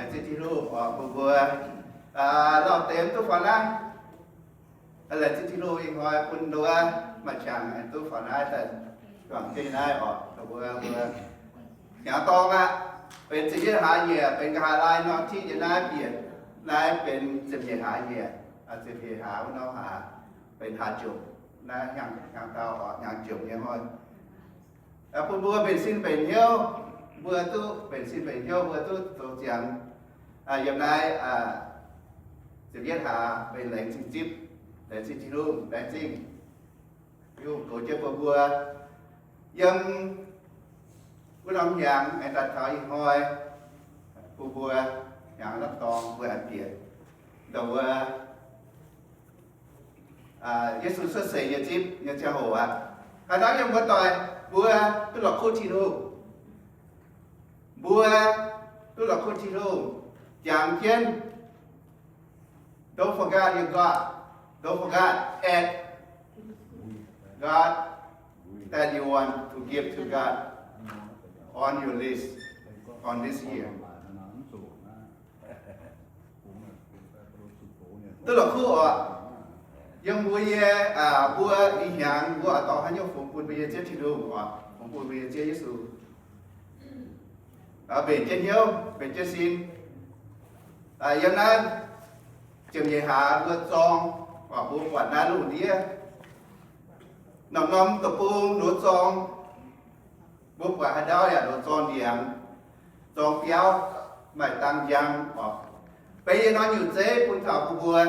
Laengz zingh Tin-Hungh oc, mbuo mbuo lauh deix duqv faaux naaiv. Laengz zingh Tin-Hungh ih hnoi bun nduov maaih qangx duqv faaux naaiv daaih juangc jienv naaiv oc. Mbuo mbuo hnyangx-dorng aqv, benx ziepc yietv hlaax nyieqc, benx nqa'haav laai norm tiqv nyei naaiv bieqc, naaiv benx ziepc nyeic hlaax nyieqc, ziepc nyeic hlaax wuov norm hlaax, benx hlaax jomc. Naaiv hnyangx, hnyangx-dau oc, hnyangx jomc nyei hnoi. Bun mbuo mbenc sin mbenc hnyouv, mbuo duqv mbenc sin mbenc hnyouv, mbuo duqv zoux ziangx yiem naaiv ziepc yietv hlaax benx laengz zingh zipv, laengz zingh Tin-Hungh, laengz zingh Tin-Hungh goux jienv bun mbuo yiem wuov norm hnyangx aengx daaih taux ih hnoi, bun mbuo hnyangx hnamv dorng mbuo aengx bieqc ndau wuov Yesu cuotv seix nyei zipv nyei ziangh hoc aqv. Haaix dauh yiem mbuo doic, mbuo duqv la'kuqv Tin-Hungh. Mbuo duqv la'kuqv Tin-Hungh, jangx jienv. Don't forget your God. Don't forget, add God that you want to give to God on your list on this year. Duqv la'kuqv oc. Yiem mbuo nyei, mbuo ih hnyangx mbuo oix dorh haaix nyungc fungx bun mbuo nyei Ziouv Tin-Hungh oc, fungx bun mbuo nyei Ziouv Yesu. Mbenc jienv hnyouv, mbenc jienv sin. Yiem naaiv ziepc nyeic hlaax mbuo zorng, mbuo buatc naaiv lungh ndiev norm-norm deic-bung nduov zorng, mbuo buatc haaix ndau yaac nduov zorng ndiangx, zorng biauv, maaih dang njang oc. Beiv yie hnoi nyungc zeiv bun taux bun mbuo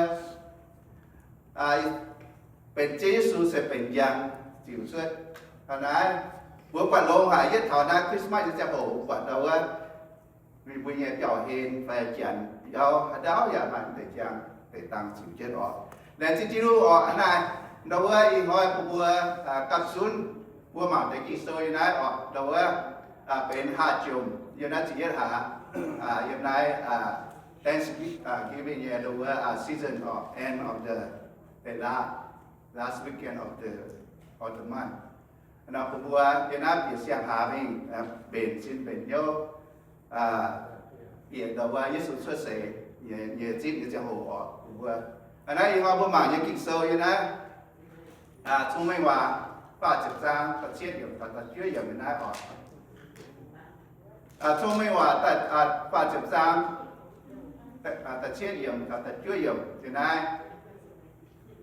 benx Ziouv Yesu se benx njang ziux cuotv. Hnangv naaiv, mbuo buatc longx haic, yietv taux naaiv Christmas nyei ziangh hoc mbuo buatc ndau wuov, mbuo nyei biauv hlen fai janx biauv haaix ndau yaac maaih deix njang deix dang ziux jienv oc. Laengz zingh Tin-Hungh oc. Hnangv naaiv, ndau wuov ih hnoi bun mbuo gapv zunv mbuo mangc deix Ging-Sou yiem naaiv oc. Ndau wuov benx haah jomc yiem naaiv ziepc yietv hlaax, yiem naaiv Thanksgiving nyei ndau wuov season oc, end of the, the last, last weekend of the, of the month. Nor bun mbuo yiem naaiv bieqc siang-hlaax mingh, mbenc sin mbenc hnyouv, bieqc ndau wuov Yesu cuotv seix nyei zipv nyei ziangh hoc oc. Bun mbuo, naaiv ih hnoi mbuo mangc nyei Ging-Sou yiem naaiv Cong-Mengh Waac faah ziepc zaang da'cietv yiemc taux da'juov yiemc yiem naaiv oc. Cong-Mengh Waac faah ziepc zaang da'cietv yiemc taux da'juov yiemc yiem naaiv.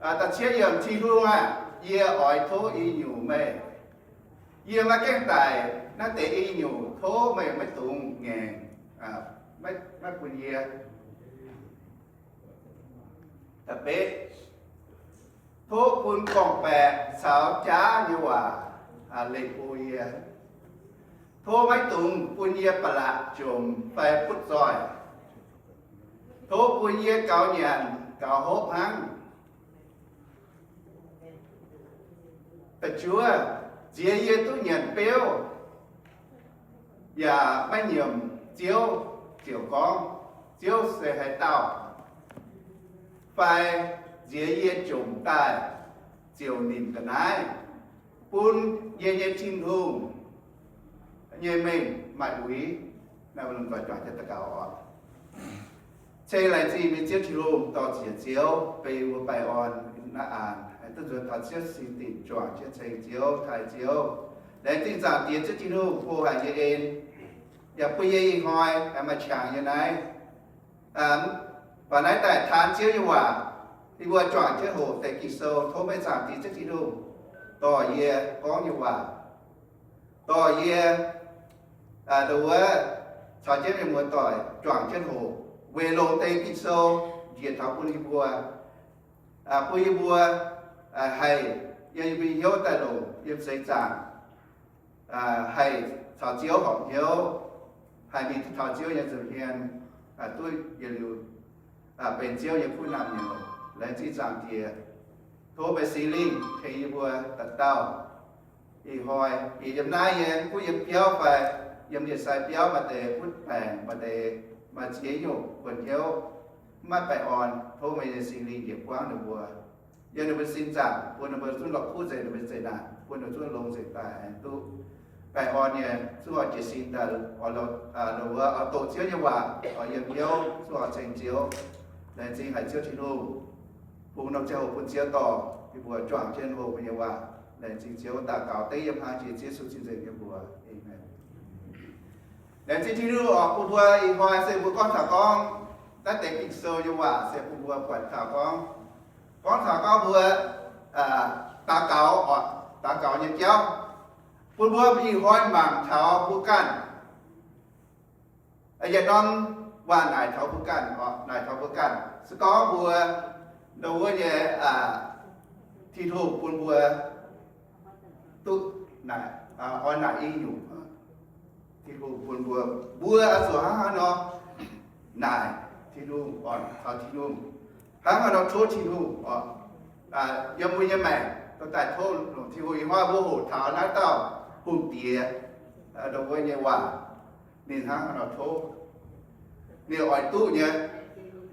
Da'cietv yiemc, Tin-Hungh aah! Yie oix tov i nyungc meih. Yie maiv gaengh daic naaiv deix i nyungc, tov meih maiv dungx ngaengc, maiv bun yie. Da'betv, tov bun gorngv-baeqc caux jaav nyei waac leih bun yie. Tov maiv dungx bun yie ba'laqc jomc fai butv zoih. Tov bun yie gaux nyanc gaux hopv hnangv. Da'juov, nziex yie duqv nyanc beuv yaac maiv nyiemc Ziouv ziouc gorngv, Ziouv se haaix dauh? Fai nziex yie jomc daaih ziouc nimc ga'naaiv, bun yie nyei Tin-Hungh nyei mengh maaih uix. Naaiv mbuo lomh nzoih juangc jienv daux gaux oc. Ceng laengz zingh meih Ziouv Tin-Hungh, dorh ziec Ziouv beiv mbuo baengh orn naaiv aanx, haih duqv nzuonx taux Ziouv cing dingc juangc jienv ceng Ziouv, taaih Ziouv. Laengz zingh Zaangc Diex Ziouv Tin-Hungh hlo haic nyei en, yaac bun yie ih hnoi maaih qangx yiem naaiv, faaux naaiv daaih taan Ziouv nyei waac. Yie mbuo juangc jienv hoqc deix Ging-Sou, tov meih Zaangc Diex Ziouv Tin-Hungh dorh yie gorngv nyei waac, dorh yie, dongh wuov, caux jienv mienh muoz-doic juangc jienv hoqc, weic longc deix Ging-Sou njiec taux bun yie mbuo, bun yie mbuo haih yiem yie mbuo nyei hnyouv daaih longc yiem seix zaangc, haih caux Ziouv horpc hnyouv, haih mingh taux Ziouv nyei nza'hmien, duqv yietc liuz benx Ziouv nyei kuv namh nyouz. Laengz zingh Zaangc Diex. Tov meih Singx Lingh tengx yie mbuo dauh dauh. Ih hnoi bieqc yiem naaiv nyei, mv gunv yiem biauv fai yiem ndie-sai biauv, maaih deix butv baengc, maaih deix maaih ziex nyungc buonc hnyouv, mv maaih baengh orn, tov meih nyei Singx Lingh njiec buangv ninh mbuo. Yiem ninh mbuo sin zaangc, bun ninh mbuo zungv la'kuqv nzengc ninh mbuo nyei zeqc naanc, bun ninh mbuo zungv longx nzengc daaih, aengx duqv baengh orn nyei, zungv oix jiez sin daaih oix lo, lo wuov oix doqc Ziouv nyei waac, oix yiem Ziouv, zungv oix ceng Ziouv. Laengz zingh haic Ziouv Tin-Hungh, bungx norm ziangh hoc bun Ziouv dorh yie mbuo juangc jienv hoc mbuo nyei waac. Laengz zingh Ziouv, daux gaux dengv yiem hlang jiex Ziouv Yesu cing nzengc nyei mbuox. Aamen. Laengz zingh Tin-Hungh oc. Bun mbuo ih hnoi se mbuo gorngv taux gorngv naaiv deix Ging-Sou nyei waac se bun mbuo buatc taux gorngv, gorngv taux gorngv mbuo daux gaux oc, daux gaux nyei jauv. Bun mbuo ih hnoi mangc taux mbuo ganh, yietc norm waac naaic taux mbuo ganh oc, naaic taux mbuo ganh. Se gorngv mbuo ndo wuov nyei Tin-Hungh bun mbuo duqv naaic, oix naaic i nyungc, Tin-Hungh bun mbuo, mbuo oix zuqc hnangv haaix nor naaic Tin-Hungh oc, taux Tin-Hungh, hnangv haaix nor tov Tin-Hungh oc, yiem mbuo nyei maengc dorh daaih tov longc Tin-Hungh. Ih hnoi mbuo hoqc taux naaiv dauh hungh diex, ndo wuov nyei waac, ninh hnangv haaix nor tov, ninh oix duqv nyei,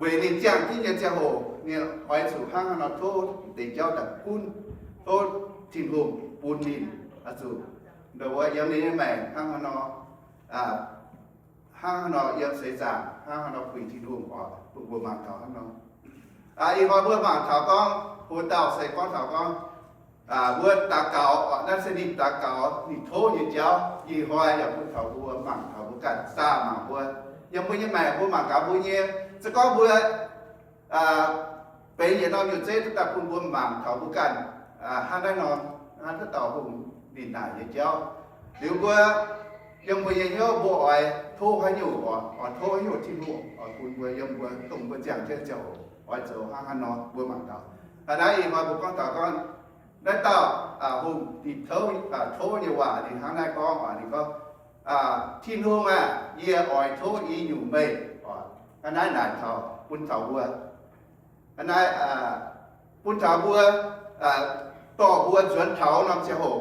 weic ninh ziangh jienv nyei ziangh hoc ninh oix zuqc hnangv haaix nor tov deix jauv daaih gunv, tov Tin-Hungh bun ninh oix zuqc ndo wuov yiem ninh nyei maengc hnangv haaix nor, hnangv haaix nor yiem seix zaangc, hnangv haaix nor puix Tin-Hungh oc. Bun mbuo mangc taux hnangv nor. Ih hnoi mbuo mangc taux gorngv, hlo dauh se gorngv taux gorngv mbuo daux gaux oc, naaiv se ninh daux gaux ninh tov nyei jauv. Ih hnoi yaac bun taux mbuo mangc taux mbuo ganh, saah mangc mbuo, yiem mbuo nyei maengc mbuo mangc gaax mbuo nyei, se gorngv mbuo benx yietc norm nyuoz zeiv duqv daaih bun mbuo mangc taux mbuo ganh hnangv naaiv nor, hnangv naaiv dauh hungh ninh naaic nyei jauv. Liuz mbuo yiem mbuo nyei hnyouv mbuo oix tov haaix nyungc oc, oix tov haaix nyungc Tin-Hungh oix bun mbuo yiem mbuo dongh mbuo ziangh jienv ziangh hoc oix zoux hnangv haaix nor mbuo mangc taux. Hnangv naaiv ih hnoi mbuo gorngv taux gorngv naaiv dauh hungh ninh tov, tov nyei waac ninh hnangv naaiv gorngv oc, ninh gorngv, Tin-Hungh aah! Yie oix tov i nyungc meih oc. Hnangv naaiv naaic taux, bun taux mbuo, hnangv naaiv bun taux mbuo, dorh mbuo nzuonx taux norm ziangh hoc,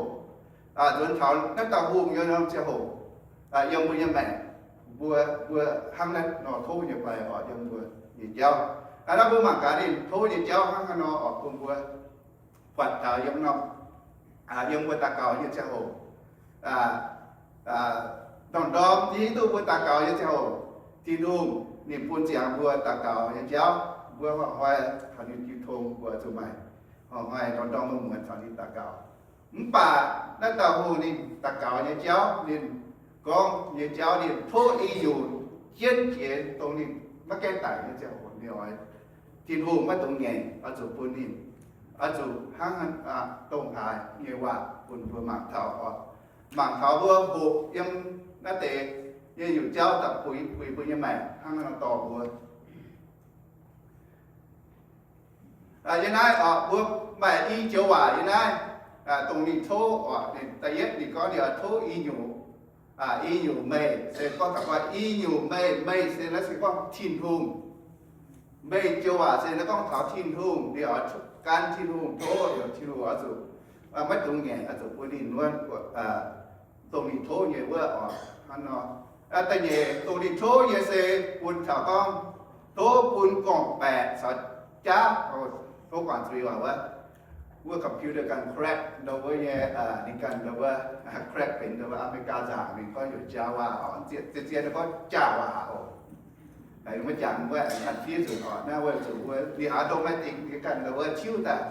nzuonx taux naaiv dauh hungh nyei norm ziangh hoc, yiem mbuo nyei maengc, mbuo, mbuo hnangv naaiv nor tov nyei fai oc, yiem mbuo nyei jauv. Hnangv naaiv mbuo mangc gaax ninh tov nyei jauv hnangv haaix nor oc, bun mbuo buatc taux yiem norm, yiem mbuo daux gaux nyei ziangh hoc, ndorm-ndorm hiuv duqv mbuo daux gaux nyei ziangh hoc, Tin-Hungh ninh bun ziangx mbuo daux gaux nyei jauv, mbuo hnoi-hnoi taux ninh jiu tong mbuo zuqc maaic, hnoi-hnoi ndorm-ndorm muonz-muonz taux ninh daux gaux. Mv baac naaiv dauh hungh ninh daux gaux nyei jauv, ninh gorngv nyei jauv ninh tov i nyungc jienv jiex dongh ninh maiv gaengh daic nyei ziangh hoc ninh oix Tin-Hungh maiv dungx ngaengc, oix zuqc bun ninh, oix zuqc hnangv dongh haaix nyei waac bun mbuo mangc taux oc. Mangc taux mbuo hoqc yiem naaiv deix nyei nyungc jauv daaih puix, puix mbuo nyei maengc hnangv nor dorh mbuo. Yiem naaiv oc, mbuo maaih i joux waac yiem naaiv, dongh ninh tov oc, ninh da'yietv ninh gorngv ninh oix tov i nyungc, i nyungc meih, se gorngv taux gorngv i nyungc meih, meih se naaiv se gorngv Tin-Hungh. Meih joux waac se naaiv gorngv taux Tin-Hungh, ninh oix gan Tin-Hungh tov, heuc Tin-Hungh oix zuqc maiv dungx ngaengc, oix zuqc bun ninh wuov, dongh ninh tov nyei wuov oc. Hnangv nor, da'nyeic dongh ninh tov nyei se bun taux gorngv tov bun gorngv-baeqc caux jaav, tov guangc zuiz waac wuov, wuov computer ganh crack ndo wuov nyei, ninh ganh ndo wuov, crack benx ndo wuov America nzaangc, ninh gorngv heuc Java oc, zien-zien gorngv jaav waac oc. Maiv jangx wuov an fiev nzunc oc, naaiv wuov zuqc wuov ninh automatic ninh ganh ndo wuov tiuv daaih.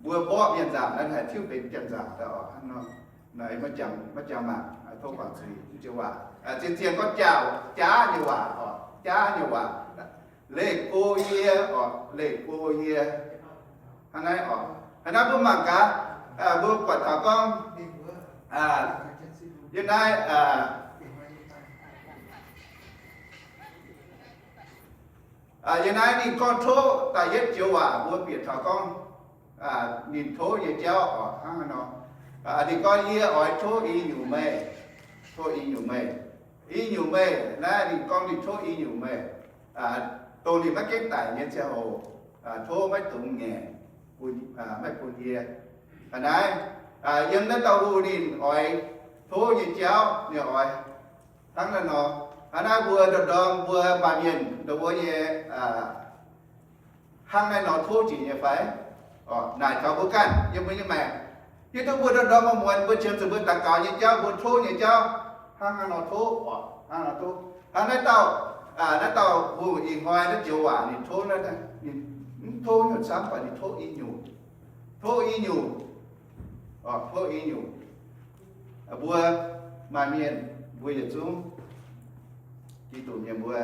Mbuo mborqv mienh nzaangc naaiv haih tiuv benx janx nzaangc daaih oc. Hnangv nor, maiv jangx, maiv jangx mangc, tov guangc zuiz jienv waac. Zien-zien gorngv jaav, jaav nyei waac oc, jaav nyei waac. Leih go yie oc, leih go yie. Hnangv naaiv oc. Hnangv naaiv mbuo mangc gaax, mbuo buatc taux gorngv, yiem naaiv, yiem naaiv ninh gorngv tov da'yietv joux waac mbuo bieqc taux gorngv ninh tov nyei jauv oc hnangv haaix nor. Ninh gorngv, yie oix tov i nyungc meih, tov i nyungc meih. I nyungc meih naaiv ninh gorngv ninh tov i nyungc meih, dongh ninh maiv gaengh daic nyei ziangh hoc, tov maiv dungx ngaengc, maiv bun yie. Aa, naaiv, yiem naaiv dauh hungh ninh oix tov nyei jauv, ninh oix hnangv naaiv nor. Aa, naaiv mbuo ndorm-ndorm mbuo maaih mienh ndo wuov nyei hnangv naaiv nor tov jiex nyei fai? Naaic taux mbuo ganh yiem mbuo nyei maengc, Hiuv duqv mbuo ndorm-ndorm muonz-muonz mbuo qiemx zuqc mbuo daux gaux nyei jauv, mbuo tov nyei jauv, hnangv haaix nor tov oc, hnangv haaix nor tov. Hnangv naaiv dauh, naaiv dauh hungh ih hnoi naaiv joux waac ninh tov, ninh mv tov nyungc camv, mv baac ninh tov i nyungc, tov i nyungc, tov i nyungc. Mbuo maaih mienh, mbuo yietc zungv Giduc mienh mbuo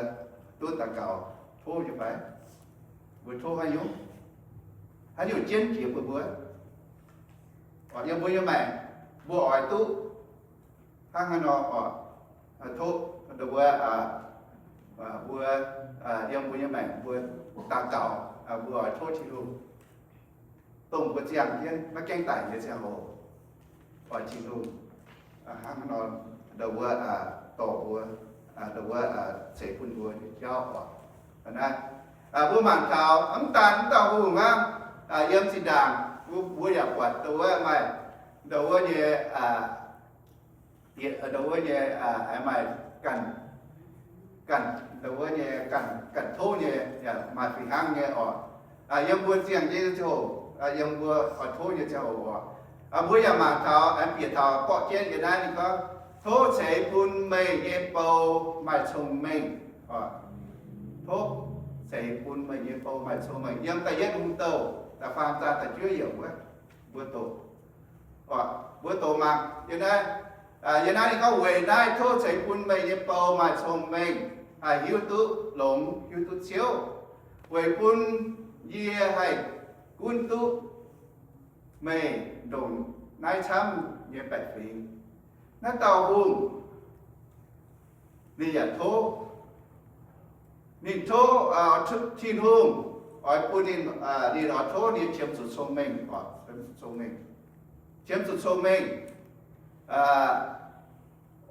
duqv daux gaux tov nyei fai? Mbuo tov haaix nyungc? Haaix nyungc jienv jiex bun mbuo? Yiem mbuo nyei maengc mbuo oix duqv hnangv haaix nor oc, tov mbuo, mbuo, yiem mbuo nyei maengc mbuo daux gaux, mbuo oix tov Tin-Hungh, dongh mbuo ziangh jienv maiv gaengh daic nyei ziangh hoc, oix Tin-Hungh hnangv haaix nor ndau wuov dorh mbuo, ndau wuov ceix bun mbuo nyei jauv oc. Naaiv mbuo mangc taux mv daan mv dauh hungh hnangv, yiem zinh ndaangc mbuo yaac buatc ndau wuov maaih, ndau wuov nyei, ndau wuov nyei, maaih ganh, ganh ndau wuov nyei ganh, ganh tov nyei, yaac maaih fih hnangv nyei oc. Yiem mbuo ziangh jienv ziangh hoc, yiem mbuo oix tov nyei ziangh hoc oc, mbuo yaac mangc taux, aengx bieqc taux borqv jienv yiem naaiv ninh gorngv, tov ceix bun meih nyei bou maaih cong-mengh. Tov ceix bun meih nyei bou maaih cong-mengh. Yiem da'yietv Hungh Douh da'faam zaang da'juov yiemc wuov, mbuo doqc, mbuo doqc mangc yiem naaiv, yiem naaiv ninh gorngv, weic naaiv tov ceix bun meih nyei bou maaih cong-mengh, haih hiuv duqv longx, hiuv duqv ciouv, weic bun yie haih gunv duqv meih ndongc naaiv camv nyei baeqc fingx. Naaiv dauh hungh ninh yaac tov, ninh tov Tin-Hungh oix bun ninh, ninh oix tov ninh qiemx zuqc cong-mengh, qiemx zuqc cong-mengh, qiemx zuqc cong-mengh,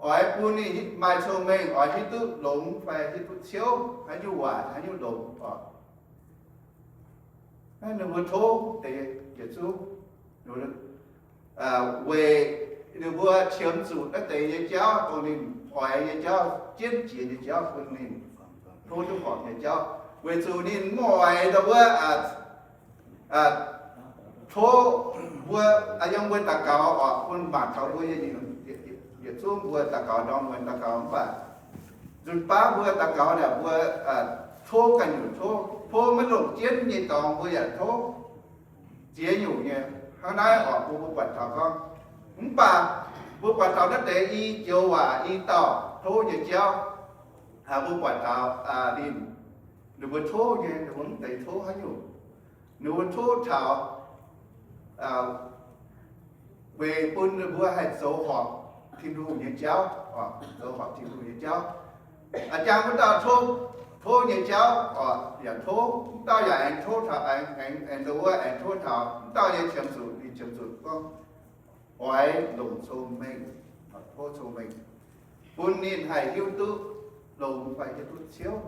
oix bun ninh maaih cong-mengh, oix hiuv duqv longx fai hiuv duqv ciouv, haaix nyungc waaic haaix nyungc longx oc. Naaiv ninh mbuo tov deix yietc zungv weic ninh mbuo qiemx zuqc naaiv deix nyei jauv, dongh ninh oix nyei jauv, jienv jiex nyei jauv, bun ninh tov duqv horpc nyei jauv, weic zuqc ninh mv oix ndau wuov tov mbuo, yiem mbuo daux gaux oc, bun mangc taux mbuo yietc zungv mbuo daux gaux ndorm muonz daux gaux mv baac nzunc baav mbuo daux gaux naaic mbuo tov ganh nyungc tov, tov maiv longc jienv nyei dorngx mbuo yaac tov ziex nyungc nyei. Hnangv naaiv oc, mbuo, mbuo buatc taux gorngv, mv baac mbuo buatc taux naaiv deix i joux waac i dauh tov nyei jauv, mbuo buatc taux ninh, ninh mbuo tov nyei, ninh mbuo mv deix tov haaix nyungc, ninh mbuo tov taux weic bun ninh mbuo haih zoux horpc Tin-Hungh nyei jauv, zoux horpc Tin-Hungh nyei jauv. A'jang wuov dauh tov, tov nyei jauv oc, yaac tov, wuov dauh yaac aengx tov taux, aengx, aengx, aengx ndau wuov aengx tov taux wuov dauh nyei qiemx zuqc, ninh qiemx zuqc gorngv oix longc cong-mengh, tov cong-mengh, bun ninh haih hiuv duqv longx fai hiuv duqv ciouv.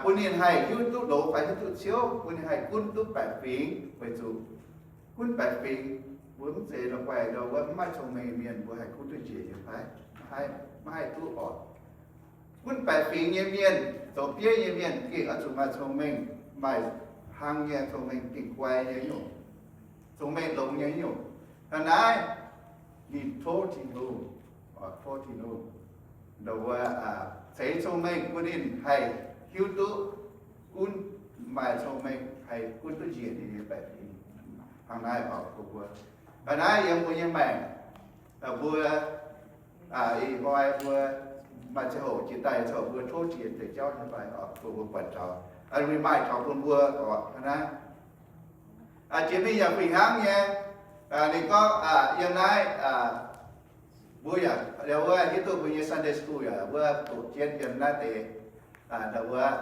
Bun ninh haih hiuv duqv longx fai hiuv duqv ciouv, bun ninh haih gunv duqv baeqc fingx, weic zuqc gunv baeqc fingx, mbuo mv zeiz la'guaih ndau wuov mv maaih cong-mengh mienh mbuo haih gunv duqv njiec nyei fai? Maiv haih duqv oc. Gunv baeqc fingx nyei mienh, zoux bieiv nyei mienh gengh oix zuqc maaih cong-mengh, maaih hlang nyei cong-mengh, gengh guai nyei nyungc, cong-mengh longx nyei nyungc. Hnangv naaiv ninh tov Tin-Hungh, tov Tin-Hungh ndau wuov ceix cong-mengh bun ninh haih hiuv duqv gunv, maaih cong-mengh haih gunv duqv njiec ninh nyei baeqc fingx. Hnangv naaiv oc, mbuo, hnangv naaiv yiem mbuo nyei maengc, mbuo ih hnoi mbuo maaih ziangh hoc jiex daaih ziangh hoc mbuo tov jiex deix jauv nyei fai oc, mbuo, mbuo buatc taux, remind taux bun mbuo oc, hnangv naaiv. Jiex mingh yaac fih hnangv nyei, ninh gorngv yiem naaiv, mbuo yaac, wuov hiuv duqv mbuo nyei Sunday school yaac wuov doqc jienv yiem naaiv deix, ndau wuov,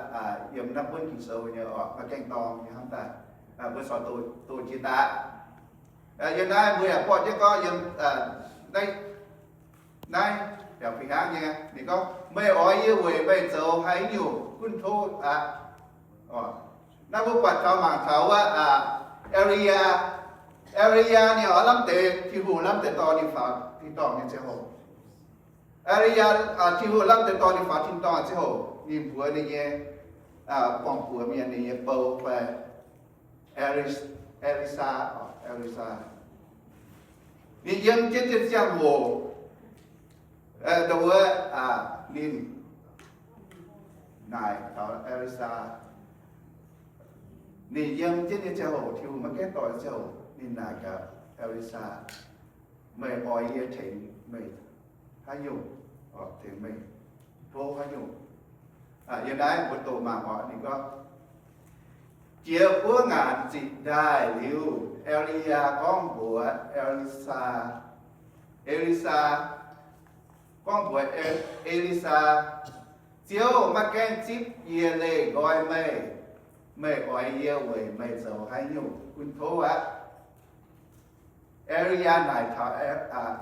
yiem naaiv buonv Ging-Sou nyei oc, maiv gaengh dorng nyei hnamv daaih, mbuo corc doqc, doqc jiex daaih. Yiem naaiv mbuo yaac buatc jienv gorngv yiem naaiv, naaiv yaac fih hnangv nyei. Ninh gorngv, meih oix yie weic meih zoux haaix nyungc gunv tov aqv? Naaiv mbuo buatc taux mangc taux wuov, Elijah, Elijah ninh oix lamh deix Tin-Hungh lamh deix dorh ninh faaux tin-dorngh nyei ziangh hoc. Elijah, Tin-Hungh lamh deix dorh ninh faaux tin-dorngh ziangh hoc, ninh mbuox ninh nyei buangh buoz mienh, ninh nyei bou fai Elis, Elisaa, Elisaa, Ninh yiem jienv nyei ziangh hoc, ndau wuov, ninh naaic taux E^li^saa. Ninh yiem jienv nyei ziangh hoc, Tin-Hungh maiv gaengh dorh nyei ziangh hoc, ninh naaic gaax E^li^saa, meih oix yie tengx meih haaix nyungc? Tengx meih tov haaix nyungc? Yiem naaiv mbuo doqc mangc oc, ninh gorngv, Jiex buov ngaanc zitc ndaaih liuz, E^li^yaa gorngv mbuox E^li^saa, E^li^saa, gorngv mbuox E^li^saa, Ziouv maiv gaengh zipv yie leih nqoi meih. Meih oix yie weic meih zoux haaix nyungc gunv tov aqv? E^li^yaa naaic taux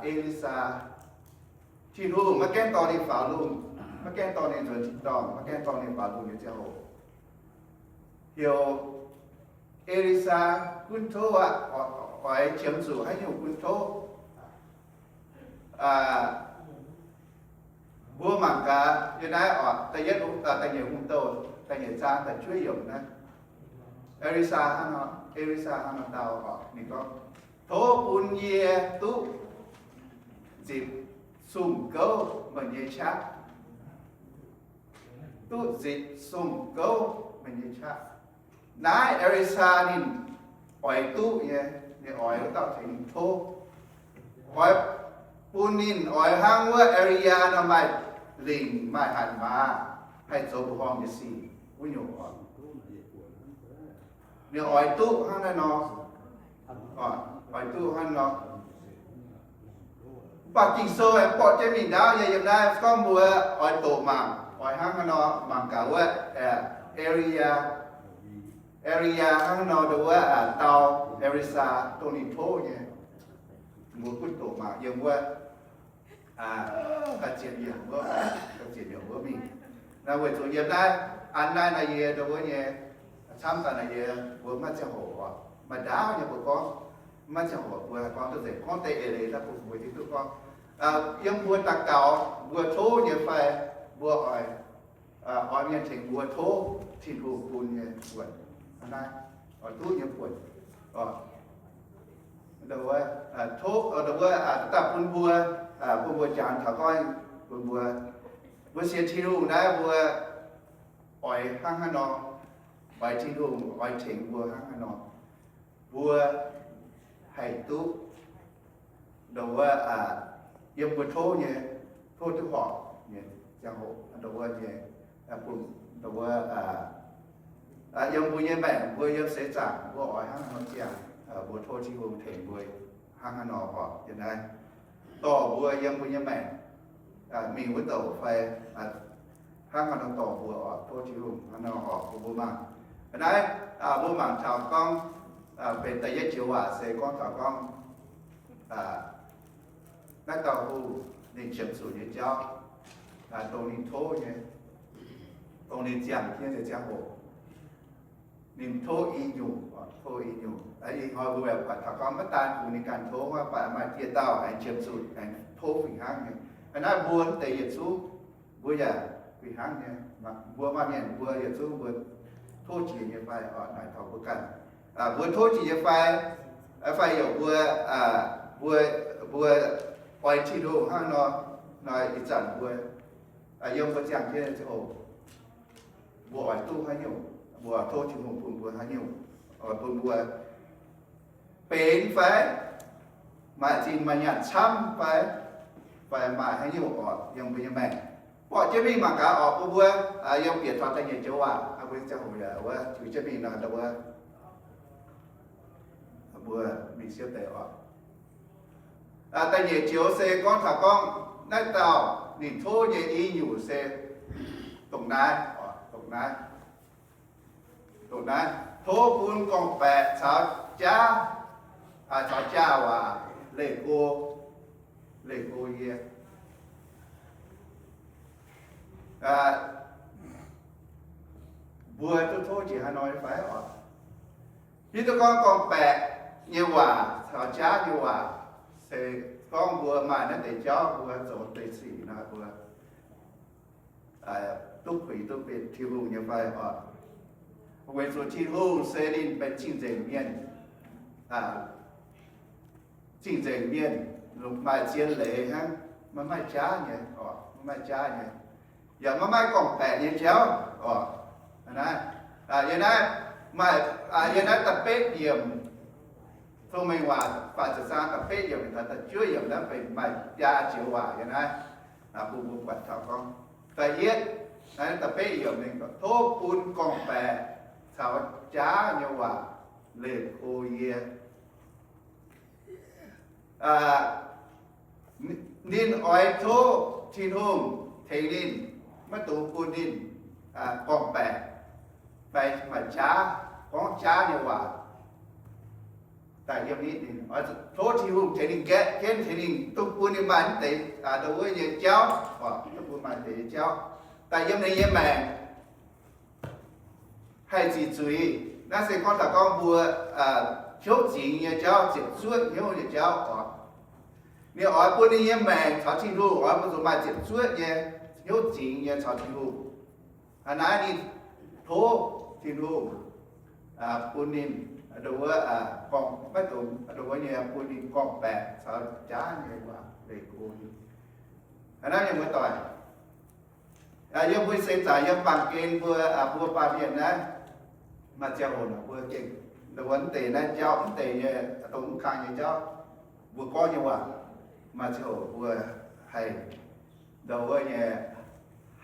E^li^saa, Tin-Hungh maiv gaengh dorh ninh faaux lungh, maiv gaengh dorh ninh nzuonx tin-dorngh, maiv gaengh dorh ninh faaux lungh nyei ziangh hoc, heuc E^li^saa gunv tov aqv, oix qiemx zuqc haaix nyungc gunv tov. Mbuo mangc gaax yiem naaiv oc, da'yietv, da'nyeic Hungh Douh, da'nyeic zaang da'juov yiemc naaiv, E^li^saa hnangv nor, E^li^saa hnangv nor dau oc, ninh gorngv, Tov bun yie duqv nzipc sung-gouv meih nyei qaqv. Duqv nzipc sung-gouv meih nyei qaqv. Naaiv E^li^saa ninh oix duqv nyei, ninh oix wuov dauh tengx ninh tov. Oix bun ninh oix hnangv wuov E^li^yaa nor maaih lingc maaih hatc maaz, haih zoux mbuoqc horngh nyei sic wuov nyungc oc. Ninh oix duqv hnangv naaiv nor, oix duqv hnangv nor. Mv baac Ging-Sou aengx borqv jienv mingh ndaauv nyei, yiem naaiv gorngv mbuo oix doqc mangc, oix hnangv haaix nor mangc gaax wuov, E^li^yaa, E^li^yaa hnangv haaix nor ndau wuov dau E^li^saa dongh ninh tov nyei. Mbuo gunv doqc mangc yiem wuov ziepc yiemc wuov, ziepc yiemc wuov mingh. Naaiv weic zuqc yiem naaiv an naaiv naaiv yie ndau wuov nyei, camv daaih naaiv yie mbuo maiv ziangh hoc oc, maaih ndaauv nyei mbuo gorngv, maiv ziangh hoc mbuo haih gorngv duqv nzengc, gorngv deix eix leiz daaih bun mbuo hiuv duqv gorngv, yiem mbuo daux gaux mbuo tov nyei fai mbuo oix, oix mienh tengx mbuo tov Tin-Hungh bun nyei buonc, naaiv oix duqv nyei buonc. Ndau wuov, tov ndau wuov daaih bun mbuo, bun mbuo jangx taux gorngv bun mbuo, mbuo sienx Tin-Hungh naaiv mbuo oix hnangv haaix nor, oix Tin-Hungh oix tengx mbuo hnangv haaix nor, mbuo haih duqv ndau wuov, yiem mbuo tov nyei, tov duqv horpc nyei ziangh hoc ndau wuov nyei, bun ndau wuov, yiem mbuo nyei maengc mbuo yiem seix zaangc mbuo oix hnangv haaix nor ziangh, mbuo tov Tin-Hungh tengx mbuo hnangv haaix nor horpc yiem naaiv, dorh mbuo yiem mbuo nyei maengc mingh wuov douc fai hnangv haaix nor dorh mbuo oc, tov Tin-Hungh hnangv nor horpc bun mbuo mangc. Naaiv mbuo mangc taux gorngv, benx da'yietv joux waac se gorngv taux gorngv naaiv dauh hungh ninh qiemx zuqc nyei jauv, dongh ninh tov nyei, dongh ninh ziangh jienv nyei ziangh hoc, ninh tov i nyungc, tov i nyungc. Ih hnoi mbuo yaac buatc taux gorngv maiv daan kungx ninh ganh tov, mv baac maaih dieh dauh aengx qiemx zuqc aengx tov fih hnangv nyei. Naaiv mbuo mv deix yietc zungv mbuo yaac fih hnangv nyei. Mbuo maaih mienh mbuo yietc zungv mbuo tov jiex nyei fai oc, naaic taux mbuo ganh, mbuo tov jiex nyei fai, fai yaac mbuo, mbuo, mbuo oix Tin-Hungh hnangv nor, nor ih zanc mbuo yiem mbuo ziangh jienv ziangh hoc, mbuo oix duqv haaix nyungc, mbuo tov Tin-Hungh bun mbuo haaix nyungc, oix bun mbuo benx fai, maaih zinh maaih nyaanh camv fai, fai maaih haaix nyungc oc yiem mbuo nyei maengc. Borqv jienv mingh mangc gaax oc, bun mbuo yiem bieqc taux da'nyeic joux waac, mbuo ziangh hoc yaac wuov jiu jienv mingh nor, mbuo mingh siepv deix oc. Da'nyeic joux se gorngv taux gorngv naaiv dauh ninh tov nyei i nyungc se dongh naaiv, dongh naaiv, dongh naaiv, tov bun gorngv-baeqc caux jaav, caux jaav waac leih go, leih go yie. Mbuo duqv tov jiex haaix nor nyei fai oc? Hiuv duqv gorngv gorngv-baeqc nyei waac caux jaav nyei waac se gorngv mbuo maaih naaiv deix jauv mbuo zoux deix sic nor mbuo duqv puix duqv benx Tin-Hungh nyei fai oc? Weic zuqc Tin-Hungh se ninh benx cing-nzengc mienh, cing-nzengc mienh, maaih zien leiz hnangv, maiv maaih jaav nyei, maiv maaih jaav nyei, yaac maiv maaih gorngv-baeqc nyei jauv oc. Naaiv, yiem naaiv maaih, yiem naaiv da'betv yiemc, Cong-Mengh Waac faah ziepc zaang da'betv yiemc, da'juov yiemc naaiv benx maaih biaa joux waac yiem naaiv, bun mbuo buatc taux gorngv, da'yietv, naaiv da'betv yiemc ninh gorngv, tov bun gorngv-baeqc caux jaav nyei waac leih go yie. Ninh oix tov Tin-Hungh tengx ninh, maiv dungx bun ninh gorngv-baeqc fai maaih jaav, gorngv jaav nyei waac. Da'yietv, ninh oix tov Tin-Hungh tengx ninh gaeqv jienv, tengx ninh dungx bun ninh maaih mv deix, dongh wuov nyei jauv, dungx bun maaih deix nyei jauv. Da'yietv, ninh nyei maengc haih ziqc zuiz. Naaiv se gorngv taux gorngv mbuo hnyouv zingx nyei jauv, ziepc zuoqv hnyouv nyei jauv oc. Ninh oix bun ninh nyei maengc caux Tin-Hungh oix bun zuqc maaih ziepc zuoqv nyei hnyouv zingx nyei caux Tin-Hungh. Hnangv naaiv ninh tov Tin-Hungh bun ninh, dongh wuov, gorngv maiv dungx, dongh wuov nyei bun ninh gorngv-baeqc caux jaav nyei waac leih go ninh. Hnangv naaiv mienh muoz-doic, yiem mbuo seix zaangc yiem baamh gen mbuo, mbuo baamh mienh naaiv, maaih ziangh hoc mbuo gengh, dongh wuov mv deix naaiv jauv, mv deix nyei, dongh mv kang nyei jauv, mbuo gorngv nyei waac, maaih ziangh hoc mbuo haih, dongh wuov nyei,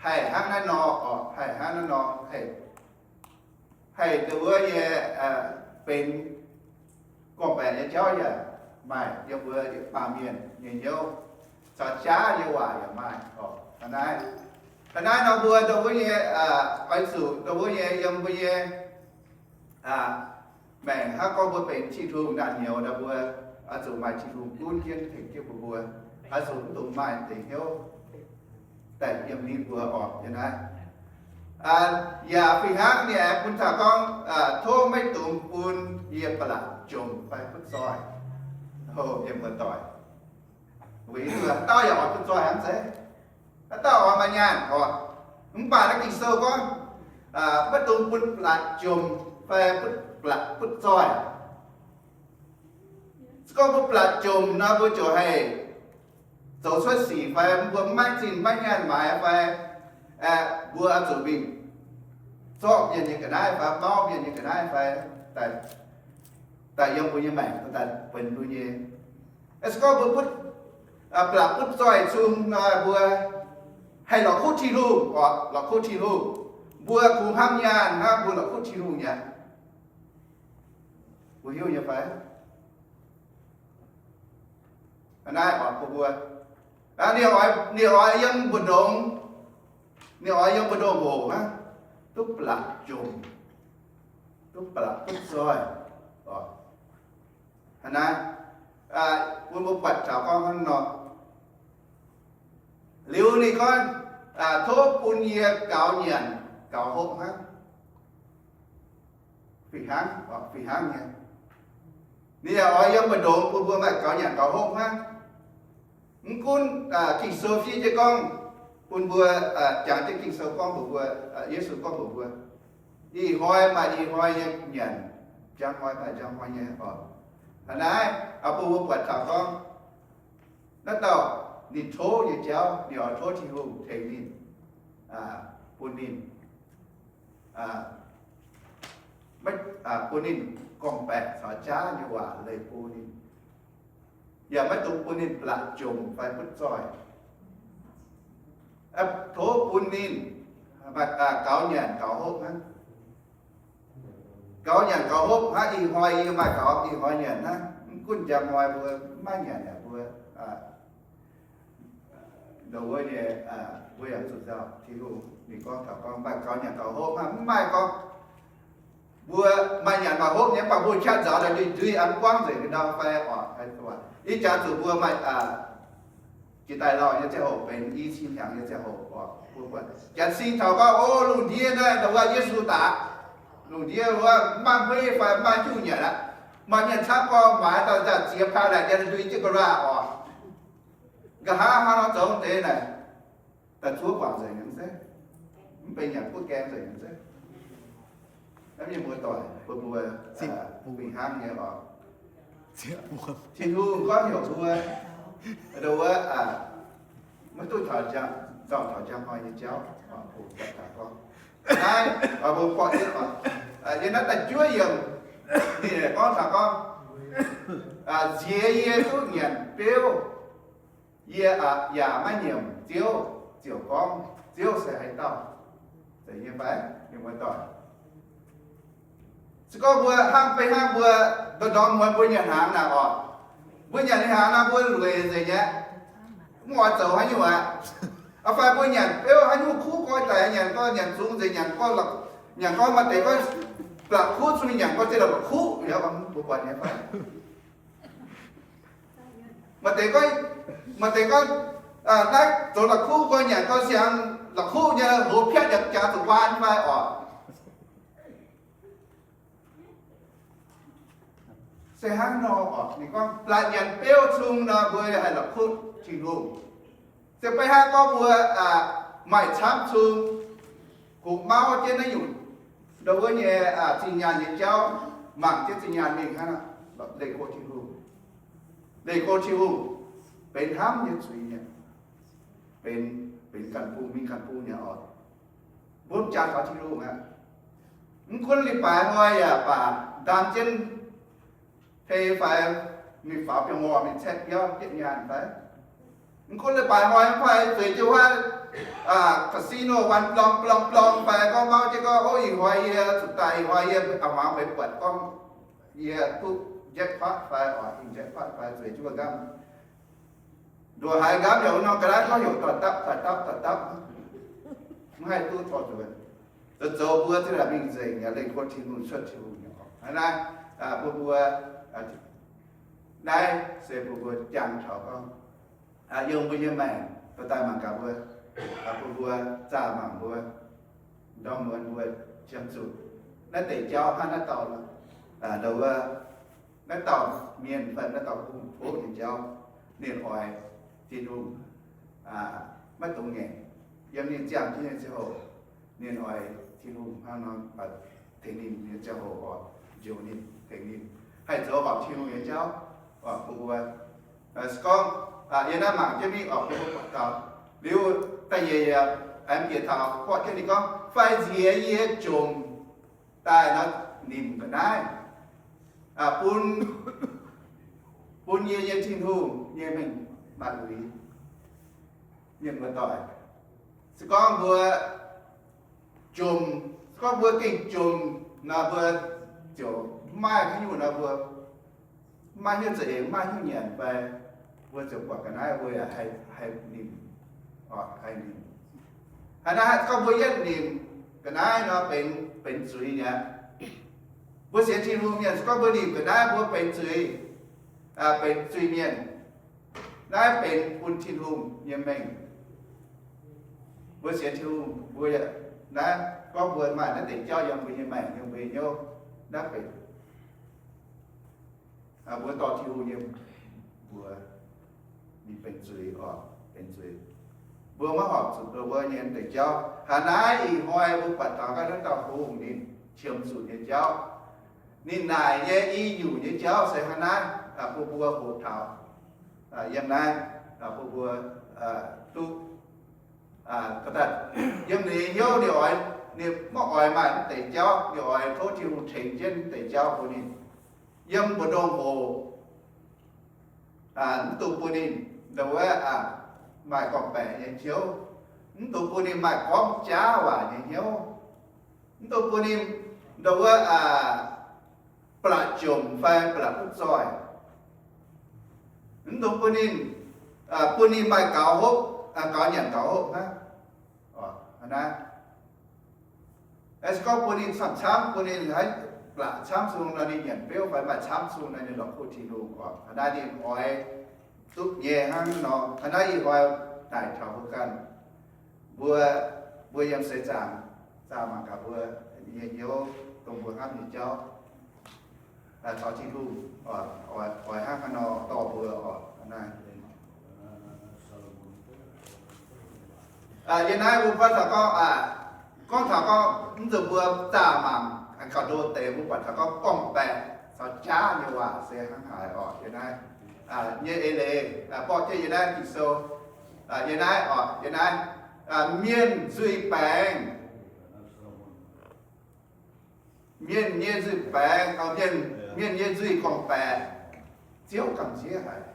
haih hnangv naaiv nor oc, haih hnangv naaiv nor, haih, haih dongh wuov nyei benx gorngv-baeqc nyei jauv yaac maaih yiem mbuo baamh mienh nyei hnyouv, caux jaav nyei waac yaac maaih oc. Hnangv naaiv, hnangv naaiv nor mbuo dongh wuov nyei, oix zuqc dongh wuov nyei yiem mbuo nyei maengc hnangv gorngv mbuo benx Tin-Hungh naamh nyouz nor, mbuo oix zuqc maaih Tin-Hungh gunv jienv tengx jienv mbuo, mbuo oix zuqc mv dungx maaih deix hnyouv daaih yiem ninh mbuo oc. Yiem naaiv yaac fih hnangv ninh aengx bun taux gorngv, tov maiv dungx bun yie ba'laqc jomc fai butv zoih. Mienh muoz-doic, weic zuqc haaix dauh yaac oix butv zoih hnangv zeiz, haaix dauh oix maaih nyaanh oc. Mv baac naaiv Ging-Sou gorngv, maiv dungx bun ba'laqc jomc fai butv, ba'laqc butv zoih. Se gorngv mbuo ba'laqc jomc nor, mbuo ziouc haih zoux cuotv sic fai mbuo maiv zinh maiv nyaanh maaiz fai, mbuo oix zuqc mingh zorqv mienh nyei ga'naaiv fai mauv mienh nyei ga'naaiv fai daaih yiem mbuo nyei maengc daaih benx mbuo nyei. Se gorngv mbuo butv, ba'laqc butv zoih cung nor, mbuo haih la'kuqv Tin-Hungh oc, la'kuqv Tin-Hungh. Mbuo kungx hnamv nyaanh hnangv mbuo la'kuqv Tin-Hungh mi'aqv. Mbuo hiuv nyei fai? Naaiv oix bun mbuo, ninh oix, ninh oix yiem mbu'ndongx, ninh oix yiem mbu'ndongx hoc hnangv, duqv ba'laqc jomc, duqv ba'laqc butv zoih. Hnangv naaiv, bun mbuo buatc taux gorngv hnangv nor. Liuz ninh gorngv, tov bun yie gaux nyanc gaux hopv hnangv. Fih hnangv, fih hnangv nyei. Ninh yaac oix yiem mbu'ndongx bun mbuo maaih gaux nyanc gaux hopv hnangv. Mv gunv Ging-Sou fiev jienv gorngv bun mbuo, jangx jienv Ging-Sou gorngv mbuox mbuo, Yesu gorngv mbuox mbuo, ih hnoi maaih ih hnoi nyei nyanc, njang hnoi maaih njang hnoi nyei oc. Hnangv naaiv, bun mbuo buatc taux gorngv naaiv dauh ninh tov nyei jauv, ninh oix tov Tin-Hungh tengx ninh, bun ninh, maiv, bun ninh gorngv-baeqc caux jaav nyei waac leih go ninh, yaac maiv dungx bun ninh ba'laqc jomc fai butv zoih. Tov bun ninh gaux nyanc gaux hopv hnangv. Gaux nyanc gaux hopv hnangv, ih hnoi yie maaih gaux ih hnoi nyanc hnangv. Mv gunv njang hnoi mbuo maiv nyanc yaac mbuo, dongh wuov nyei, mbuo yaac zuqc nzauh. Tin-Hungh ninh gorngv taux gorngv maaih gaux nyanc gaux hopv hnangv, mv maaih gorngv mbuo maaih nyanc maaih hopv nyei, mv baac mbuo qaqv nzaaux daaih ndui-ndui, mv buangv nzengc ndau fai oc. Ih jaax zuqc mbuo maaih jiex daaih lauh nyei ziangh hoc benx i cin hnyangx nyei ziangh hoc oc. Mbuo buatc janx sin taux gorngv, o, lungh ndiev naaiv dongh wuov Yesu daaih, lungh ndiev wuov maiv huiv fai maiv juqv nyanc aqv. Maaih mienh camv gorngv maaiz dauh nzangc-ziex paah naaic, yiem ndui jienv ga'raah oc. Nqa'haav hnangv nor zoux deix naaic, daaih zuov guangc nzengc nyei se, mv benx nyanc kuv gaeng nzengc nyei se. Naaiv mienh muoz-doic, mbuo, mbuo fih hnangv nyei oc. Tin-Hungh gorngv heuc mbuo, Nduov, maiv duqv taux njang, nzauh taux njang hnoi nyei jauv. Naaiv mbuo buatc yie naaiv da'juov yiemc, ninh gorngv taux gorngv, nziex yie duqv nyanc beuv, yie yaac maiv nyiemc Ziouv, ziouc gorngv, Ziouv se haaix dauh? Zeiz nyei fai? Mienh muoz-doic, se gorngv mbuo hnangv, beiv hnangv mbuo ndorm-ndorm muonz mbuo nyanc hnaangx naaic oc, mbuo nyanc hnaangx naaic mbuo lueic nzengc nyei, mv oix zoux haaix nyungc aqv. Fai mbuo nyanc beuv haaix nyungc kuv gorx daic, nyanc gorx nyanc zungx nzengc, nyanc gorx, nyanc gorx maaih deix gorngv la'kuqv zungx nyanc gorx ziouc la'kuqv, mbuo buatc nyei fai? Maaih deix gorngv, maaih deix gorngv, naaiv zoux la'kuqv gorx nyanc gorx siang la'kuqv nyei, hlo piatv yaac jaax zuqc waan fai oc. Se hnangv nor oc, ninh gorngv la'nyanc beuv cung nor mbuo haih la'kuqv Tin-Hungh. Se beiv hnangv gorngv mbuo maaih camv cung, kungx mauv jienv naaiv nyungc, ndau wuov nyei zinh nyaanh nyei jauv, mangc jienv zinh nyaanh mingh hnangv, leih go Tin-Hungh, leih go Tin-Hungh, benx hnamv nyei zuiz nyei, benx, benx ganh bung mingh ganh bung nyei oc. Mbuo mv jangx taux Tin-Hungh aqv. Mv gunv leiz-baaix hnoi yaac baac ndaam jienv tei fai mingh faaux biauv-ngorh mingh caeqv biauv jienv nyaanh fai, mv gunv leiz-baaix hnoi mv fai zueiz jienv wuov casino waan blong blong blong fai gorngv mauv jienv gorngv, ov, ih hnoi yie zuqc daaih, ih hnoi yie a'hmuangx meix buatc gorngv yie duqv jackpot fai oc, hingh jackpot fai zueiz jienv wuov nqamv. Nduqc haiz nqamv yaac wuov norm ga'naaiv gorngv heuc doic dapv, doic dapv, doic dapv, mv haih duqv dorh nzuonx. Zoux zoux mbuo zinh ndaangc mingh nzengc yaac leih go Tin-Hungh, cuotv Tin-Hungh nyei oc. Hnangv naaiv, mbuo mbuo, naaiv se mbuo mbuo jangx taux gorngv, yiem mbuo nyei maengc baac daaih mangc gaax mbuo, mbuo mbuo zaah mangc mbuo ndorm muonz mbuo qiemx zuqc naaiv deix jauv hnangv naaiv dauh, ndau wuov, naaiv dauh mienh fai naaiv dauh hungh tov nyei jauv, ninh oix Tin-Hungh maiv dungx ngaengc. Yiem ninh ziangh jienv nyei ziangh hoc, ninh oix Tin-Hungh hnangv nor tengx ninh nyei ziangh hoc oc, njoux ninh, tengx ninh haih zoux horpc Tin-Hungh nyei jauv. Mbuo mbuo se gorngv yie naaiv mangc jienv mingh oc, mbuo mbuo buatc taux liuz da'nyeic yaac aengx bieqc taux buatc jienv ninh gorngv, fai nziex yie jomc daaih nor nimc ga'naaiv bun, bun yie nyei Tin-Hungh nyei mengh maaz-uix. Mienh muoz-doic, se gorngv mbuo jomc, se gorngv mbuo gengh jomc nor, mbuo ziouc maiv maaih haaix nyungc nor, mbuo maiv maaih haaix nyungc za'eix, maiv maaih haaix nyungc nyanc fai, mbuo ziouc buatc ga'naaiv mbuo yaac haih nimc, haih nimc. Hnangv naaiv gorngv mbuo yietv nimc ga'naaiv nor benx, benx zuiz mi'aqv. Mbuo sienx Tin-Hungh mienh se gorngv mbuo nimc ga'naaiv mbuo benx zuiz, benx zuiz-mienh. Naaiv benx bun Tin-Hungh nyei mengh. Mbuo sienx Tin-Hungh mbuo, naaiv gorngv mbuo maaih naaiv deix jauv yiem mbuo nyei maengc, yiem mbuo nyei hnyouv, naaiv benx mbuo dorh Tin-Hungh nyei mbuox, ninh benx zuiz oc, benx zuiz. Mbuo maiv horpc zuqc mbuo nyei deix jauv. Hnangv naaiv ih hnoi mbuo buatc taux naaiv dauh hungh ninh qiemx zuqc nyei jauv, ninh naaic nyei i nyungc nyei jauv se hnangv naaiv, bun mbuo hoqc taux yiem naaiv, bun mbuo duqv yiem ninh nyei hnyouv, ninh oix, ninh maiv oix maaih naaiv deix jauv, ninh oix tov Tin-Hungh tengx jienv naaiv deix jauv bun ninh. Yiem mbu'ndongx hoc, mv dungx bun ninh ndau wuov maaih gorngv-baeqc nyei hnyouv, mv dungx bun ninh maaih gorngv jaav waac nyei hnyouv, mv dungx bun ninh ndau wuov ba'laqc jomc fai ba'laqc duqv zoih, mv dungx bun ninh, bun ninh maaih gaux hopv, gaux nyanc gaux hopv hnangv. Hnangv naaiv, se gorngv bun ninh camv-camv, bun ninh haiz ba'laqc camv sung nor, ninh nyanc beuv fai maaih camv sung nor, ninh lorz kuv Tin-Hungh oc. Hnangv naaiv ninh oix duqv nyei hnangv nor. Hnangv naaiv ih hnoi naaic taux mbuo ganh, mbuo, mbuo yiem seix zaangc, zaah mangc gaax mbuo nyei hnyouv, dongh mbuo hnamv nyei jauv, taux Tin-Hungh oix hnangv haaix nor dorh mbuo oc. Hnangv naaiv, yie naaiv mbuo gorngv taux gorngv, gorngv taux gorngv mv zuqc mbuo zaah mangc gauh ndo deix, mbuo buatc taux gorngv gorngv-baeqc caux jaav nyei waac se hnangv haaix oc. Yie naaiv nyei eix leiz, borqv jienv yiem naaiv Ging-Sou, yiem naaiv oc, yiem naaiv, mienh nzuih baengc, mienh nyei nzuih baengc, mienh, mienh nyei nzuih gorngv-baeqc, Ziouv gamh nziev haic.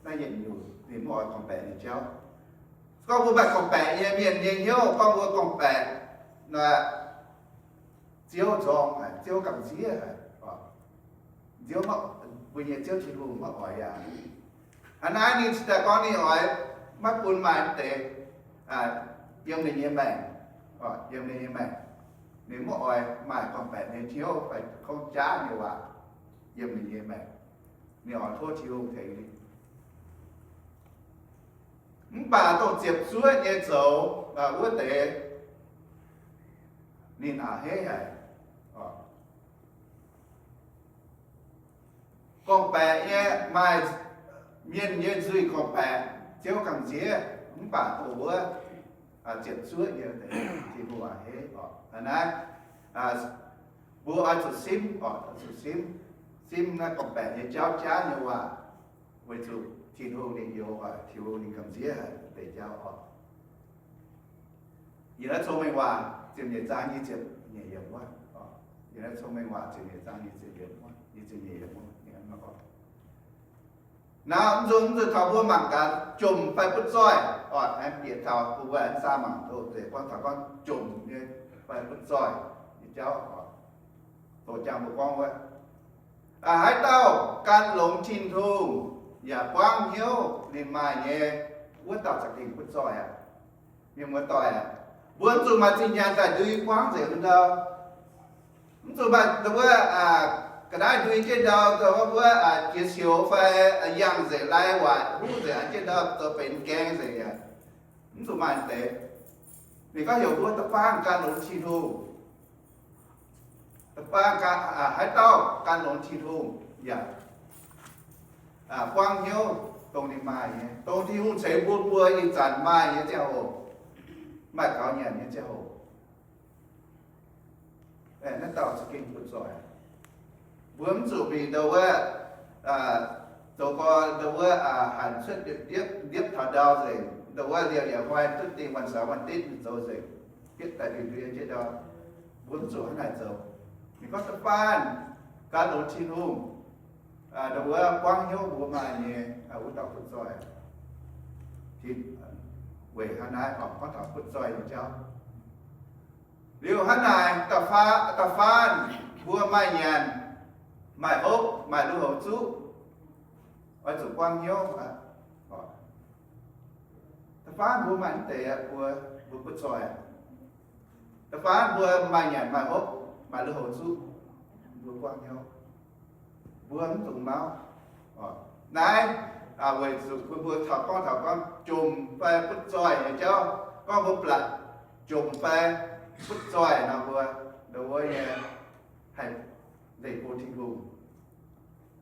Naaiv yietc nyungc ninh mv oix gorngv-baeqc nyei jauv. Gorngv mbuo maaih gorngv-baeqc nyei mienh nyei hnyouv, gorngv mbuo gorngv-baeqc, Ziouv nzorng haic, Ziouv gamh nziev haic. Nziouv, mbuo nyei Ziouv Tin-Hungh maiv oix yaac. Hnangv naaiv ninh cingx daaih gorngv ninh oix maiv bun maaih deix yiem ninh nyei maengc, yiem ninh nyei maengc. Ninh maiv oix maaih gorngv-baeqc nyei hnyouv fai gorngv jaav nyei waac yiem ninh nyei maengc. Ninh oix tov Tin-Hungh tengx ninh. Mv baac dongh ziepc zuoqv nyei zoux wuov deix, ninh a'hneiv haic. Gorngv-baeqc nyei, maaih mienh nyei nzuih gorngv-baeqc, Ziouv gamh nziev. Mv baac dongh wuov ziepc zuoqv nyei, Tin-Hungh a'hneiv oc. Hnangv naaiv, mbuo oix zuqc simv oc, zuqc simv, simv naaiv gorngv-baeqc nyei jauv jaav nyei waac, weic zuqc Tin-Hungh ninh youx oc, Tin-Hungh ninh gamh nziev haic deix jauv oc. Yiem naaiv Cong-Mengh Waac ziepc nyeic zaang nyic ziepc nyeic yiemc wuov, yiem naaiv Cong-Mengh Waac ziepc nyeic zaang nyic ziepc nyeic yiemc wuov, nyic ziepc nyeic yiemc wuov, ninh hnangv nor gorngv. Naaiv mv zuqc, mv zuqc taux mbuo mangc gaax jomc fai butv zoih oc. Aengx bieqc taux mbuo mbuo aengx saa mangc doqc deix gorngv taux gorngv jomc nyei fai butv zoih nyei jauv oc. Doqc jangx mbuo gorngv wuov, haaix dauh gan longx Tin-Hungh yaac buangv hnyouv ninh maaih nyei, wuov dauh za'gengh butv zoih aqv. Mienh muoz-doic aac, mbuo mv zuqc maaih zinh nyaanh daaih ndui buangv nzengc wuov ndau. Mv zuqc maaih wuov ga'naaiv ndui jienv ndau, wuov jiex sioux fai yangh nzengc lai waaic huv nzengc an jienv ndau zoux benx gaeng nzengc aqv. Mv zuqc maaih deix. Ninh gorngv heuc mbuo da'faanh gan longx Tin-Hungh. Da'faanh, haaix dauh gan longx Tin-Hungh yaac buangv hnyouv dongh ninh maaih nyei, dongh Tin-Hungh ceix bun mbuo ih zanc maaih nyei ziangh hoc, maaih gaux nyanc nyei ziangh hoc. Naaiv dauh za'gengh butv zoih. Mbuo mv zuqc mingh ndau wuov, zoux gau ndau wuov hanc cuotv ndiepv, ndiepv taux ndau nzengc, ndau wuov liouh yaac hnoi duqv dingh วันเสาร์ วันอาทิตย์ zoux nzengc, bietv daaih ndui ndui jienv ndau. Mbuo mv zuqc hnangv naaic zoux. Ninh gorngv da'faanh gan longx Tin-Hungh, ndau wuov buangv hnyouv mbuo maaih nyei, wuov dauh butv zoih. Weic hnangv naaiv oc, gorngv taux butv zoih nyei jauv. Liuz hnangv naaic, da'faanh mbuo maaih nyanc, maaih hopv, maaih lui-houx zuqv, oix zuqc buangv hnyouv. Da'faanh mbuo maaih mv deix aqv, mbuo, mbuo butv zoih. Da'faanh mbuo maaih nyanc, maaih hopv, maaih lui-houx zuqv, mbuo buangv hnyouv. Mbuo mv dungx mauv. Naaiv weic zuqc mbuo, mbuo taux gorngv, taux gorngv jomc fai butv zoih nyei jauv, gorngv mbuo blatc jomc fai butv zoih nor, mbuo, ndau wuov nyei, haih leih go Tin-Hungh,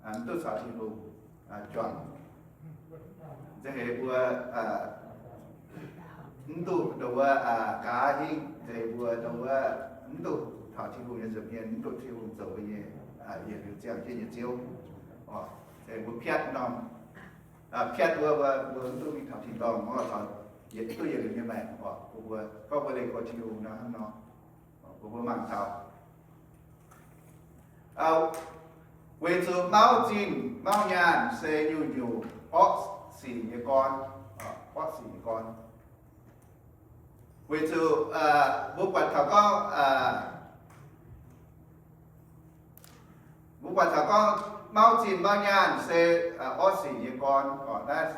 mv duqv caux Tin-Hungh juangc. Nzengc heix mbuo mv duqv ndau wuov gaax hingv, nzengc heix mbuo ndau wuov mv duqv taux Tin-Hungh nyei nza'hmien, mv duqv Tin-Hungh zoux mbuo nyei yietc liuz ziangh jienv nyei Ziouv. Nzengc mbuo piatv norm, piatv wuov, mbuo mv duqv mingh taux tin-dorngh, mv duqv taux, yietc, duqv yietc liuz nyei maengc oc. Mbuo, mbuo gorngv mbuo leih go Tin-Hungh nor, hnangv nor, mbuo, mbuo mangc taux Weic zuqc mauv zinh mauv nyaanh se nyungc-nyungc orqv sic nyei gorn, orqv sic nyei gorn. Weic zuqc mbuo buatc taux gorngv, mbuo buatc taux gorngv mauv zinh mauv nyaanh se orqv sic nyei gorn. Naaiv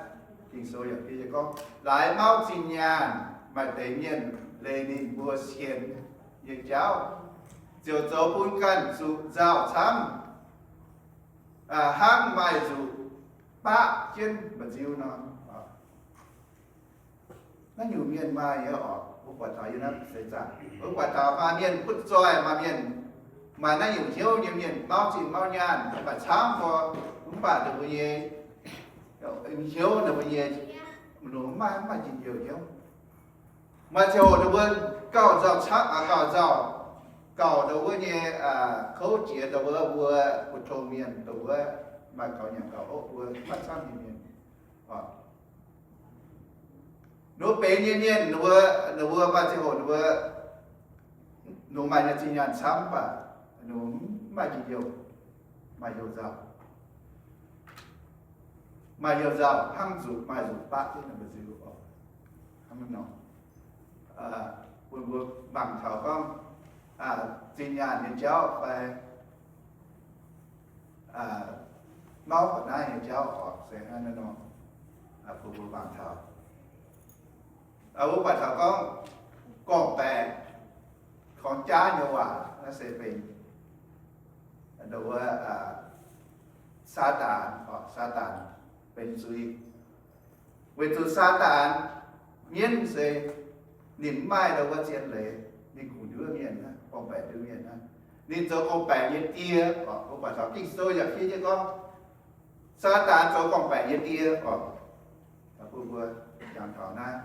Ging-Sou yaac gorngv, laaix mauv zinh nyaanh, maaih deix mienh leih ninh mbuo sienx nyei jauv, ziouc zoux bun ganh zuqc nzauh camv, hnangv maaih nzuqc baqv jienv mba'nziu nor. Naaiv nyungc mienh maaih nyei oc. Mbuo buatc taux yiem naaiv seix zaangc, mbuo buatc taux maaih mienh butv zoih, maaih mienh maaih naaiv nyungc hnyouv nyei mienh, mauv zinh mauv nyaanh, maaih camv mbuo, mv baac ninh mbuo nyei hnyouv, ninh mbuo nyei longx maiv maaih njien-youh hnyouv. Maaih ziangh hoc ninh mbuo gauh nzauh camv, gauh nzauh, gauh ndau wuov nyei kouv jiex ndau wuov mbuo, mbuo tong mienh ndau wuov maaih gaux nyanc gaux hopv, mbuo maaih camv nyei mienh. Ninh mbuo benx nyei mienh, ninh mbuo, ninh mbuo maaih ziangh hoc ninh mbuo, ninh mbuo maaih nyei zinh nyaanh camv, mv baac ninh mbuo mv maaih njien-youh, maaih youh nzauh, maaih youh nzauh hnangv nzuqc, maaih nzuqc daqv jienv ninh mbuo nziu oc. Hnangv naaiv nor, bun mbuo mangc taux gorngv zinh nyaanh nyei jauv fai mauv ga'naaiv nyei jauv oc, se hnangv naaiv nor, bun mbuo mangc taux. Mbuo buatc taux gorngv gorngv-baeqc, gorngv jaav nyei waac naaiv se benx wuov Saadaan, Saadaan benx zuiz. Weic zuqc Saadaan mienv se ninh mv maaih ndau wuov zien leiz, ninh kungx nduov mienh hnangv, gorngv-baeqc nduov mienh hnangv. Ninh zoux gorngv-baeqc nyei die oc. Mbuo buatc taux Ging-Sou yaac fiev jienv gorngv, Saadaan zoux gorngv-baeqc nyei die oc. Bun mbuo jangx taux naaiv,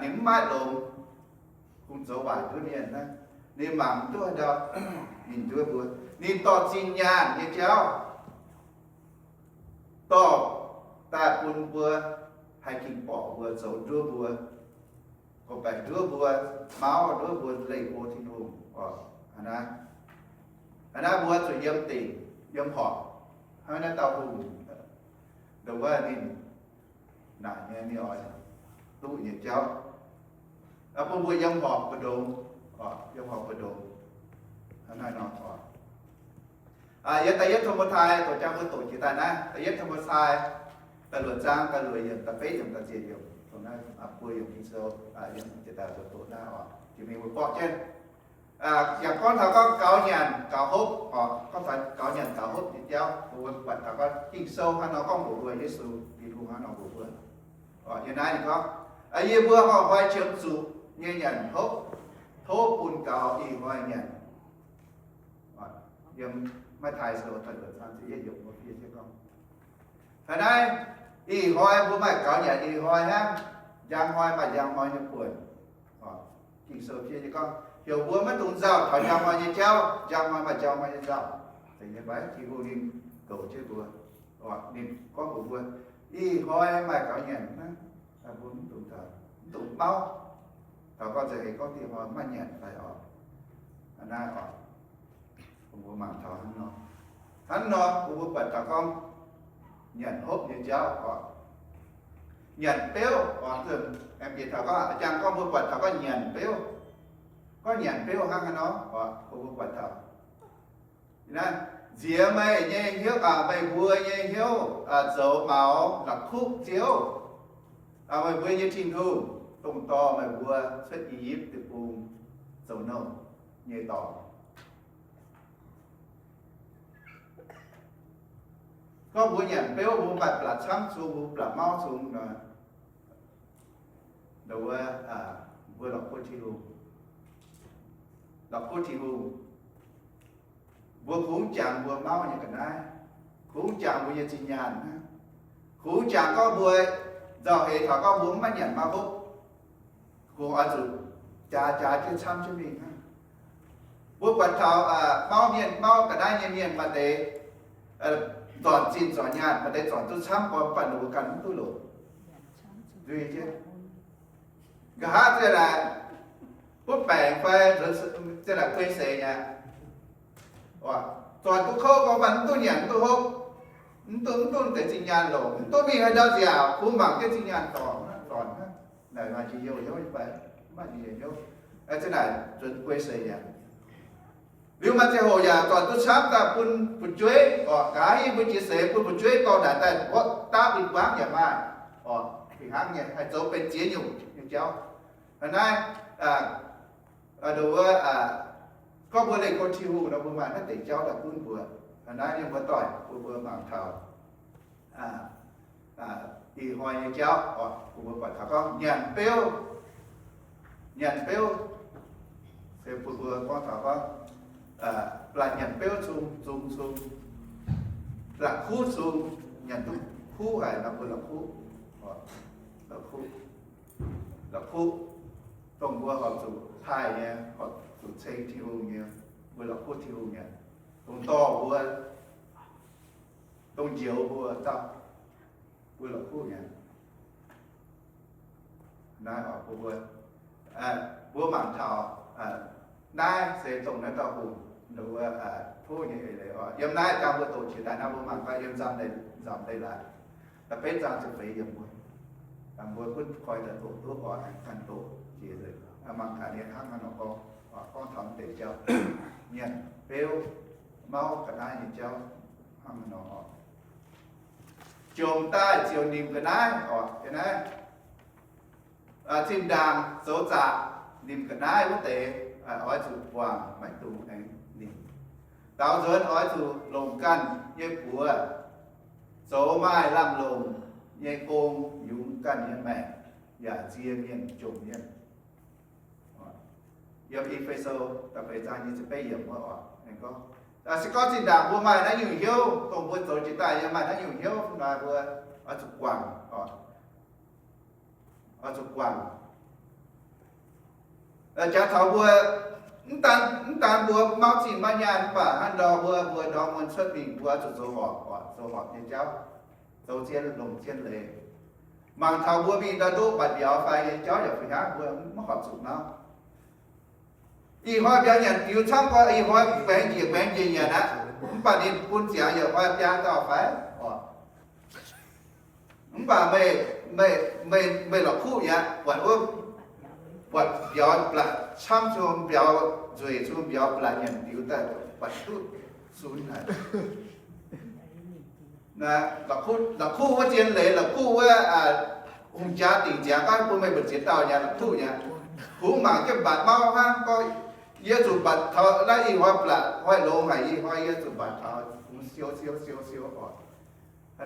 ninh mv maaih longx, kungx zoux waaic nduov mienh hnangv. Ninh mangc mv duqv haaix ndau, ninh nduov mbuo. Ninh dorh zinh nyaanh nyei jauv dorh daaih bun mbuo, haih ging borqc mbuo, zoux nduov mbuo, gorngv-baeqc nduov mbuo, mauv nduov mbuo leih go Tin-Hungh oc. Hnangv naaiv, hnangv naaiv mbuo zuqc yiem dingc, yiem horpc, hnangv naaiv dauh hungh, ndongc wuov ninh naaic nyei, ninh oix duqv nyei jauv, bun mbuo yiem horpc mbu'ndongx, yiem horpc mbu'ndongx. Hnangv naaiv nor oc. Yiem da'yietv Ti^mo^tai, doqc jang mbuo doqc jiex daaih naaiv, da'yietv Ti^mo^tai, da'luoqc zaang, da'luoqc yiemc, da'betv yiemc, da'ziepc yiemc, dongh naaiv buo yiemc Ging-Sou, yiem jiex daaih doqc naaiv oc, jiex mingh mbuo borqv jienv. Yaac gorngv taux gorngv gaux nyanc gaux hopv oc, gorngv taux gaux nyanc gaux hopv nyei jauv, mbuo buatc taux gorngv Ging-Sou hnangv nor gorngv mbuox mbuo, Yesu Tin-Hungh hnangv nor mbuox mbuo. Yiem naaiv ninh gorngv, yie mbuo horpc hnoi qiemx zuqc nyei nyanc hopv, tov bun gaux ih hnoi nyanc. Yiem Matv^taai Sou da'luoqc zaang ziepc yietv yiemc mbuo fiev jienv gorngv, hnangv naaiv, ih hnoi mbuo maaih gaux nyanc ih hnoi hnangv, njang hnoi maaih njang hnoi nyei buonc. Ging-Sou fiev jienv gorngv heuc mbuo maiv dungx nzauh taux njang hnoi nyei jauv, njang hnoi maaih njang hnoi nyei nzauh. Zeiz nyei fai? Tin-Hungh ninh goux jienv mbuo, ninh gorngv mbuox mbuo, ih hnoi maaih gaux nyanc hnangv, mbuo mv dungx, mv dungx mauv. Taux gorngv nzengc heix gorngv dieh hnoi maiv nyanc daaih oc. Hnangv naaiv oc, bun mbuo mangc taux hnangv nor. Hnangv nor bun mbuo buatc taux gorngv nyanc hopv nyei jauv oc. Nyanc beuv oc, aengx bieqc taux gorngv, a'jangv gorngv mbuo buatc taux gorngv nyanc beuv. Gorngv nyanc beuv hnangv haaix nor oc, bun mbuo buatc taux. Naaiv, nziex meih nyei hnyouv, meih mbuo nyei hnyouv zoux maux la'kuqv Ziouv, meih mbuo nyei Tin-Hungh, dongh dorh meih mbuo cuotv I^yipv Deic-Bung zoux nouh nyei dorngx. Gorngv mbuo nyanc beuv, mbuo maaih blatc camv cong, mbuo blatc mauv cong nor, ndongc wuov, mbuo la'kuqv Tin-Hungh, la'kuqv Tin-Hungh. Mbuo kungx jangx mbuo mauv nyei ga'naaiv, kungx jangx mbuo nyei zinh nyaanh hnangv, kungx jangx gorngv mbuo nzauh heix taux gorngv mbuo maiv nyanc maiv hopv, kungx oix zuqc jaax jaax jienv camv jienv mingh hnangv. Mbuo buatc taux mauv mienh, mauv ga'naaiv nyei mienh maaih deix nzonc zinh nzonc nyaanh, maaih deix nzonc duqv camv gorngv, mv baac ninh mbuo ganh mv duqv longc, nzuih jienv. Nqa'haav ziouc naaic butv baengc fai ziouc naaic guei seix aqv. Nzonc duqv kouv gorngv, mv baac mv duqv nyanc mv duqv hopv, mv duqv, mv duqv deix zinh nyaanh longc, mv duqv mingh haaix ndau nziaauc, kungx mangc jienv zinh nyaanh dorngc, dorngc hnangv. Naaic maaih njien-youh hnyouv nyei fai? Mv maaih njien-youh hnyouv. Ziouc naaic nzunc guei seix aqv. Liuz maaih ziangh hoc yaac zorc duqv camv daaih bun fu'jueiv oc, nqa'haav yie mbuo jiex seix bun fu'jueiv dorh naaic daaih mborqv daav win-wangv yaac maaih oc. Fih hnangv nyei, haih zoux benx ziex nyungc nyei jauv. Hnangv naaiv, ndongc wuov, gorngv mbuo leih go Tin-Hungh nor, mbuo maaih naaiv deix jauv daaih gunv mbuo. Hnangv naaiv yie mbuo doic bun mbuo mangc taux ih hnoi nyei jauv oc, bun mbuo buatc taux gorngv nyanc beuv, nyanc beuv, se bun mbuo gorngv taux gorngv, blatc nyanc beuv cong, zong cong, la'kuqv cong, nyanc duqv kuv haic nor mbuo la'kuqv, la'kuqv, la'kuqv, dongh mbuo horpc zuqc taaih nyei, horpc zuqc ceng Tin-Hungh nyei, mbuo la'kuqv Tin-Hungh nyei, dongh dorh mbuo dongh njoux mbuo dauh, mbuo la'kuqv nyanc. Naaiv oc, mbuo, mbuo, mbuo mangc taux naaiv se dongh naaiv dauh hungh, wuov, tov nyei eix leiz oc. Yiem naaiv jangx mbuo doqc jiex daaih naaiv, mbuo mangc gaax yiem Nzamc Leiz-Latc da'betv zaang ziepc feix yiemc mbuo, mbuo gunv koi daaih doqc duqv oc, aengx ganh doqc jiex. Mangc gaax ninh hnangv haaix nor gorngv, gorngv taux deix jauv, nyanc beuv mauv ga'naaiv nyei jauv hnangv haaix nor oc. Jomc daaih ziouc nimc ga'naaiv oc, naaiv zinh ndaangc zoux zaqc nimc ga'naaiv wuov deix, oix zuqc guangc, maiv dungx aengx nimc. Daaux nzuonx oix zuqc longc ganh nyei buoz zoux maaih lamh longc nyei gong yungz ganh nyei maengc, yaac nzie mienh jomc mienh. Yiem E^fe^so da'feix zaang nyic ziepc betv yiemc wuov oc, ninh gorngv, se gorngv zinh ndaangc mbuo maaih naaiv nyungc hnyouv, dongh mbuo zoux jiex daaih yiem maaih naaiv nyungc hnyouv nor, mbuo oix zuqc guangc oc, oix zuqc guangc. Jangx taux mbuo, mv daan mbuo mauv zinh maiv nyaanh, mv baac hnangv ndorm mbuo, mbuo ndorm wuonh cuotv mingh, mbuo oix zuqc zoux horpc oc, zoux horpc nyei jauv, zoux zien longc zien leiz. Mangc taux mbuo mingh ndau-ndoqv buatc mbiauz fai nyei jauv yaac fih hnangv, mbuo mv horpc zuqc mauv. Ih hnoi mbiauz nyanc diux camv gorx, ih hnoi baengx njiec baengx njiec nyanc aqv, mv baac ninh bun ziangx yietc hnoi biaa dauh fai oc. Mv baac meih, meih, meih la'kuqv yaac buatc wuov, buatc mbiauz blatc camv, cun mbiauz nzueic, cun mbiauz blatc nyanc diux daaih buatc duqv sunx haic. La'kuqv, la'kuqv wuov zien leiz, la'kuqv wuov hungh jaa dingc ziangx gorngv bun meih mbu'ziex dauh nyanc, la'kuqv nyanc. Kungx mangc jienv mbatc mauv hnangv gorngv, yie zuqc mbatc taux naaiv ih hnoi blatc hnoi longx haic, ih hnoi yie zuqc mbatc taux kungx siou siou siou siou oc.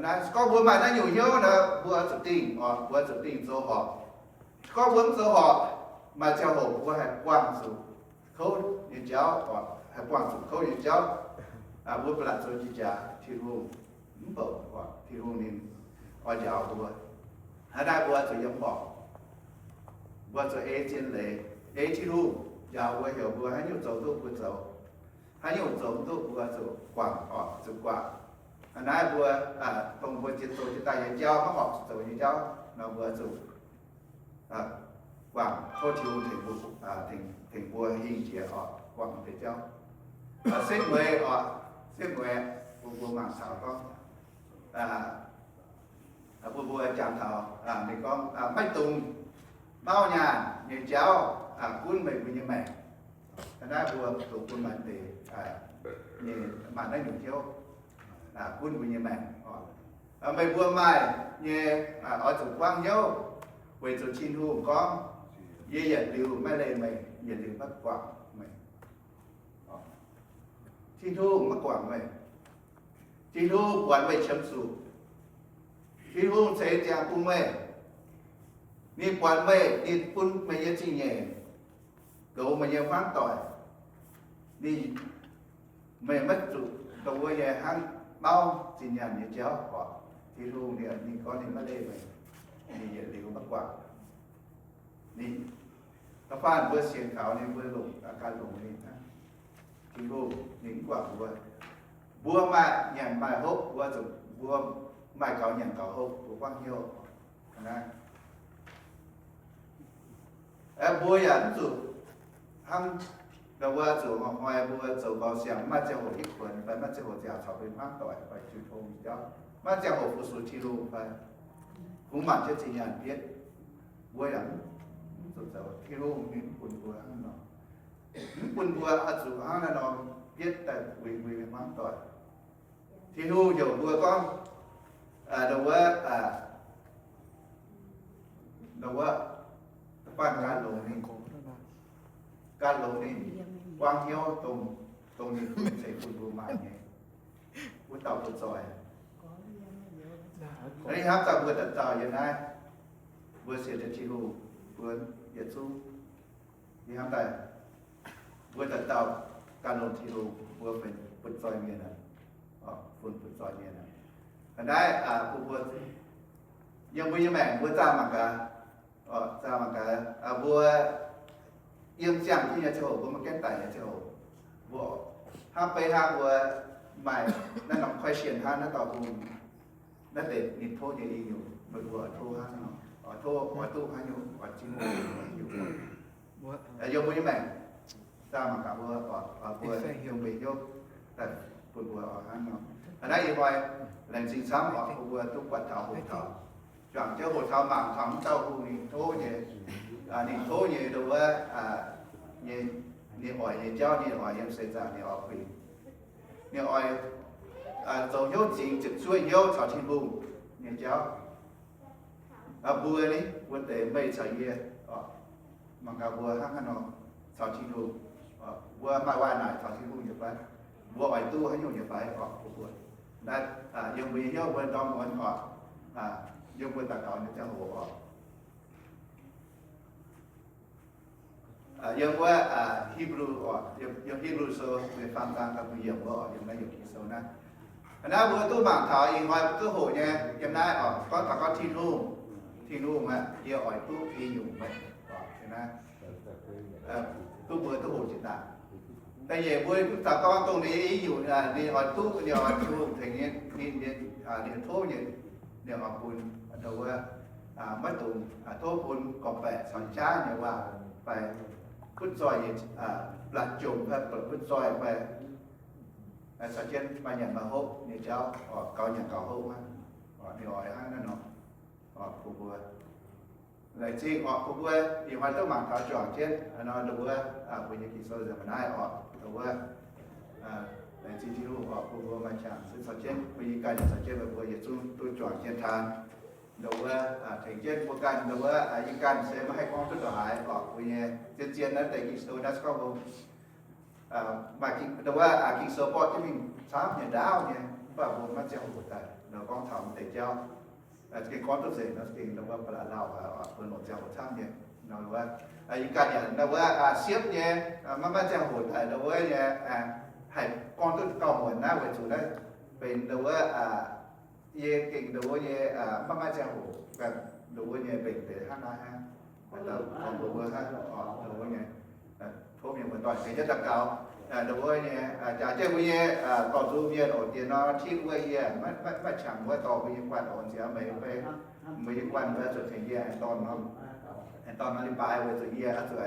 Naaiv gorngv mbuo maaih naaiv nyungc hnyouv nor, mbuo zuqc dingh oc, mbuo zuqc dingh zoux horpc. Gorngv mbuo mv zoux horpc, maaih ziangh hoc mbuo haih buangh zuqc kouv nyei jauv oc, haih buangh zuqc kouv nyei jauv. Mbuo blatc zoux jiex jaax, Tin-Hungh mv bouc oc, Tin-Hungh ninh oix njaaux mbuo. Hnangv naaiv mbuo zuqc yiem horpc, mbuo zuqc ei zien leiz, ei Tin-Hungh njaaux mbuo, heuc mbuo haaix nyungc zoux duqv mbuo zoux, haaix nyungc zoux mv duqv mbuo zuqc guangc oc, zuqc guangc. Hnangv naaiv mbuo, dongh mbuo jiex zoux jiex daaih nyei jauv, maiv horpc zuqc zoux nyei jauv nor, mbuo zuqc guangc, tov Tin-Hungh tengx mbuo, tengx mbuo hingh jiex oc, guangc deix jauv. Setv mueiz oc, setv mueiz, mbuo, mbuo mangc taux gorngv, mbuo, mbuo jangx taux ninh gorngv, maiv dungx mauv nyaanh nyei jauv gunv meih mbuo nyei maengc. Hnangv naaiv mbuo zuqc bun maaih deix, maaih naaiv nyungc hnyouv gunv mbuo nyei maengc. Meih mbuo maaih nyei, oix zuqc buangv hnyouv, weic zuqc Tin-Hungh gorngv, yie yietc liuz maiv leih meih, yietc liuz maiv guangc meih. Tin-Hungh maiv guangc meih. Tin-Hungh buatc meih qiemx zuqc. Tin-Hungh ceix ziangx bun meih. Ninh buatc meih, ninh bun meih nyei zingh nyeic, goux meih nyei hmuangv doic. Ninh, meih maiv zuqc dongh wuov nyei hnangv mauv zinh nyaanh nyei jauv oc. Tin-Hungh ninh, ninh gorngv ninh maiv leih meih, ninh yietc liuz maiv guangc. Ninh, da'faanh mbuo sienx kaux ninh, mbuo longc, ganh longc ninh hnangv. Tin-Hungh ninh mv guangc mbuo. Mbuo maaih nyanc maaih hopv, mbuo zuqc, mbuo maaih gaux nyanc gaux hopv, mbuo buangv hnyouv. Naaiv, mbuo yaac mv zuqc hnangv ndau wuov zuqc hnoi-hnoi mbuo zoux gaux siang, maaih ziangh hoc hitv kuonx fai maaih ziangh hoc ziangh caux benx hmuangv doic fai jiu tong jauv, maaih ziangh hoc fu-sux Tin-Hungh fai kungx mangc jienv zinh nyaanh bietv. Mbuo yaac mv zuqc zoux, Tin-Hungh ninh mv bun mbuo hnangv nor. Mv bun mbuo oix zuqc hnangv naaiv nor bietv daaih wuic mbuo nyei hmuangv doic. Tin-Hungh heuc mbuo gorngv, ndau wuov, ndau wuov, da'faanh ganh longx ninh, ganh longx ninh buangv hnyouv dongh, dongh ninh ceix bun mbuo maaih nyei wuov dauh butv zoih. Ih hnamv daaih mbuo dauh dauh yiem naaiv, mbuo sienx Tin-Hungh, mbuo yietc zungv, ih hnamv daaih mbuo dauh dauh ganh longx Tin-Hungh, mbuo benx butv zoih mienh aqv, funx butv zoih mienh aqv. Naaiv, mbuo, yiem mbuo nyei maengc mbuo zaah mangc gaax, zaah mangc gaax, mbuo yiem ziangh jienv nyei ziangh hoc, mbuo maiv gaengh daic nyei ziangh hoc, mbuo hnangv beiv hnangv mbuo maaih naaiv norm question hnangv naaiv dauh hungh, naaiv deix ninh tov nyei i nyungc, meih mbuo oix tov hnangv nor, oix tov, oix duqv haaix nyungc, oix Tin-Hungh haaix nyungc. Yiem mbuo nyei maengc, daaih mangc gaax mbuo, mbuo yiem mbuo hnyouv daaih bun mbuo oix hnangv nor. Hnangv naaiv ih hnoi laengz zingh camv oc, bun mbuo duqv buatc taux hoqc taux. Juangc jienv hoqc taux mangc taux wuov dauh hungh ninh tov nyei, ninh tov nyei ndo wuov, ninh oix nyei jauv, ninh oix yiem seix zaangc ninh oix kuinx, ninh oix zoux hnyouv zingx ziepc zuoqv hnyouv caux Tin-Hungh nyei jauv. Mbuo ni, mbuo deix meih caux yie, mangc gaax mbuo hnangv haaix nor caux Tin-Hungh, mbuo maaih waac naaic caux Tin-Hungh nyei fai? Mbuo oix duqv haaix nyungc nyei fai oc? Mbuo, naaiv, yiem mbuo nyei hnyouv mbuo ndorm muonz oc, yiem mbuo daux gaux nyei ziangh hoc oc. Yiem wuov Hipv^lu oc, yiem Hipv^lu Sou da'faam zaang da'hmz yiemc wuov oc, yiem naaiv Ging-Sou naaiv. Naaiv mbuo duqv mangc taux ih hnoi mbuo duqv hoqc nyei yiem naaiv oc, gorngv taux gorngv Tin-Hungh, Tin-Hungh aah, yie oix duqv i nyungc meih oc, naaiv duqv mbuo duqv hoqc jiex daaih. Da'nyeic mbuo duqv taux gorngv dongh ninh i nyungc ninh oix duqv, ninh oix Tin-Hungh tengx ninh, ninh tov nyei, ninh oix bun ndo wuov, maiv dungx tov bun gorngv-baeqc caux jaav nyei waac fai butv zoih nyei, blatc jomc fai butv zoih fai caux jienv maaih nyanc maaih hopv nyei jauv, gaux nyanc gaux hopv hnangv. Ninh oix hnangv naaiv nor bun mbuo. Laengz zingh oc bun mbuo ih hnoi duqv mangc taux juangc jienv nor ndo wuov mbuo nyei Ging-Sou nzengc mbuo naaiv oc, ndo wuov laengz zingh Tin-Hungh oc bun mbuo maaih qangx se caux jienv mbuo nyei ganh caux jienv meih mbuo yietc zungv duqv juangc jienv taan. Ndo wuov tengx jienv mbuo ganh, ndo wuov yie ganh se maiv haih gorngv duqv ndongc haaix oc, mbuo nyei zien-zien naaiv deix Ging-Sou naaiv se gorngv mbuo maaih ndo wuov Ging-Sou borqv jienv mingh camv nyei ndaauv nyei, mv baac mbuo maiv ziangh hoc daaih nor gorngv taux mv deix jauv. Za'gengh gorngv duqv nzengc nor, za'gengh ndo wuov ba'laqc lauh bun longc ziangh hoc camv nyei. Nor wuov yie ganh yaac ndo wuov siepv nyei, maiv maaih ziangh hoc daaih ndo wuov nyei haih gorngv duqv gauh muonc naaiv weic zuqc naaiv benx ndo wuov yie gengh ndo wuov nyei maiv maaih ziangh hoc ganh ndo wuov nyei mbenc deix hnangv naaiv hnangv. Ndo wuov nyei, tov mienh muoz-doic tengx jienv daux gaux, ndo wuov nyei jaax jienv mbuo nyei dorh nzung mienh oc, diex nor tin wuov yie maiv qangx wuov dorh mbuo nyei guanh oc, nziex meih mbuo nyei guanh mbuo zuqc tengx yie aengx dorh nor, aengx dorh nor li baaix weic zuqc yie oix zuqc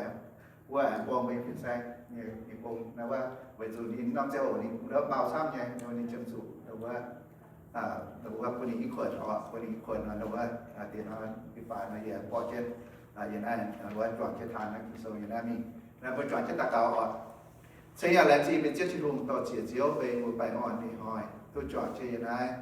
wuov aengx buangh mbuo nyei fin-saeng nyei gong naaiv wuov, weic zuqc ninh norm ziangh hoc ninh mbuo mau camv nyei, ninh qiemx zuqc ndo wuov, ndo wuov bun ninh i kuonx oc, bun ninh i kuonx nor ndo wuov diex nor li baaix nor yie borqv jienv yie naaiv wuov juangc jienv taan naaiv Ging-Sou yie naaiv mingh. Naaiv mbuo juangc jienv daux gaux oc. Ceng yaac laengz zingh mbuo Ziouv Tin-Hungh dorh ziex Ziouv mbuo baengh orn ih hnoi duqv juangc jienv yie naaiv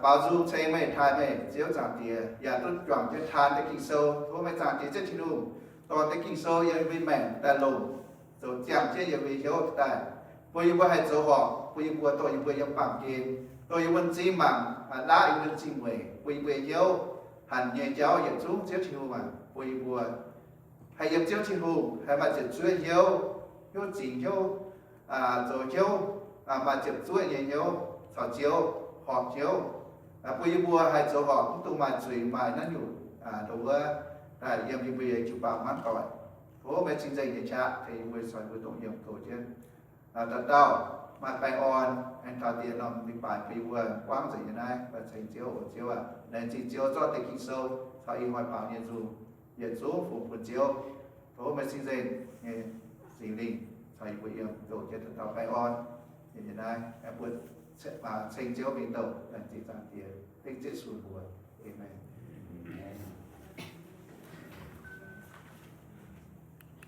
baaux nzung ceng meih, taaih meih, Ziouv Zaangc Diex, yaac duqv juangc jienv taan deix Ging-Sou. Tov meih Zaangc Diex Ziouv Tin-Hungh dorh deix Ging-Sou yiem mbuo maengc daaih longc, zoux ziangh jienv yiem mbuo hnyouv daaih, bun yie mbuo haih zoux horpc, bun yie mbuo, dongh yie mbuo yiem baamh gen, dongh yie mbuo m'zing mangc, laav yie mbuo m'zing mueic, bun yie mbuo hnyouv hanc nyei jauv yietc zungv Ziouv Tin-Hungh aac, bun yie mbuo haih yiem Ziouv Tin-Hungh haih maaih ziepc zuoqv hnyouv, hnyouv zingx hnyouv, zoux hnyouv, maaih ziepc zuoqv nyei hnyouv caux Ziouv horpc hnyouv, bun yie mbuo haih zoux horpc, mv dungx maaih zuiz maaih naaiv nyungc, ndo wuov, yiem yie mbuo nyei jiu-baang hmuangv doic. Tov meih cing-nzengc nyei qaqv tengx yie mbuo caux yie mbuo dongh yiem goux jienv. Dauh dauh maaih baengh orn aengx taux diex norm li baaix bun yie mbuo buangv nzengc nyei naaiv. Ceng Ziouv oc, Ziouv aac, laengz zingh Ziouv zorqv deix Ging-Sou caux ih hnoi baaux nyei nzung yietc zungv fungx bun Ziouv. Tov meih cing-nzengc nyei Singx Lingh caux yie mbuo yiem goux jienv dauh dauh baengh orn. Yiem naaiv aengx bun ceng Ziouv mingh douc. Laengz zingh Zaangc Diex, dengv Yesu mbuox. Aamen.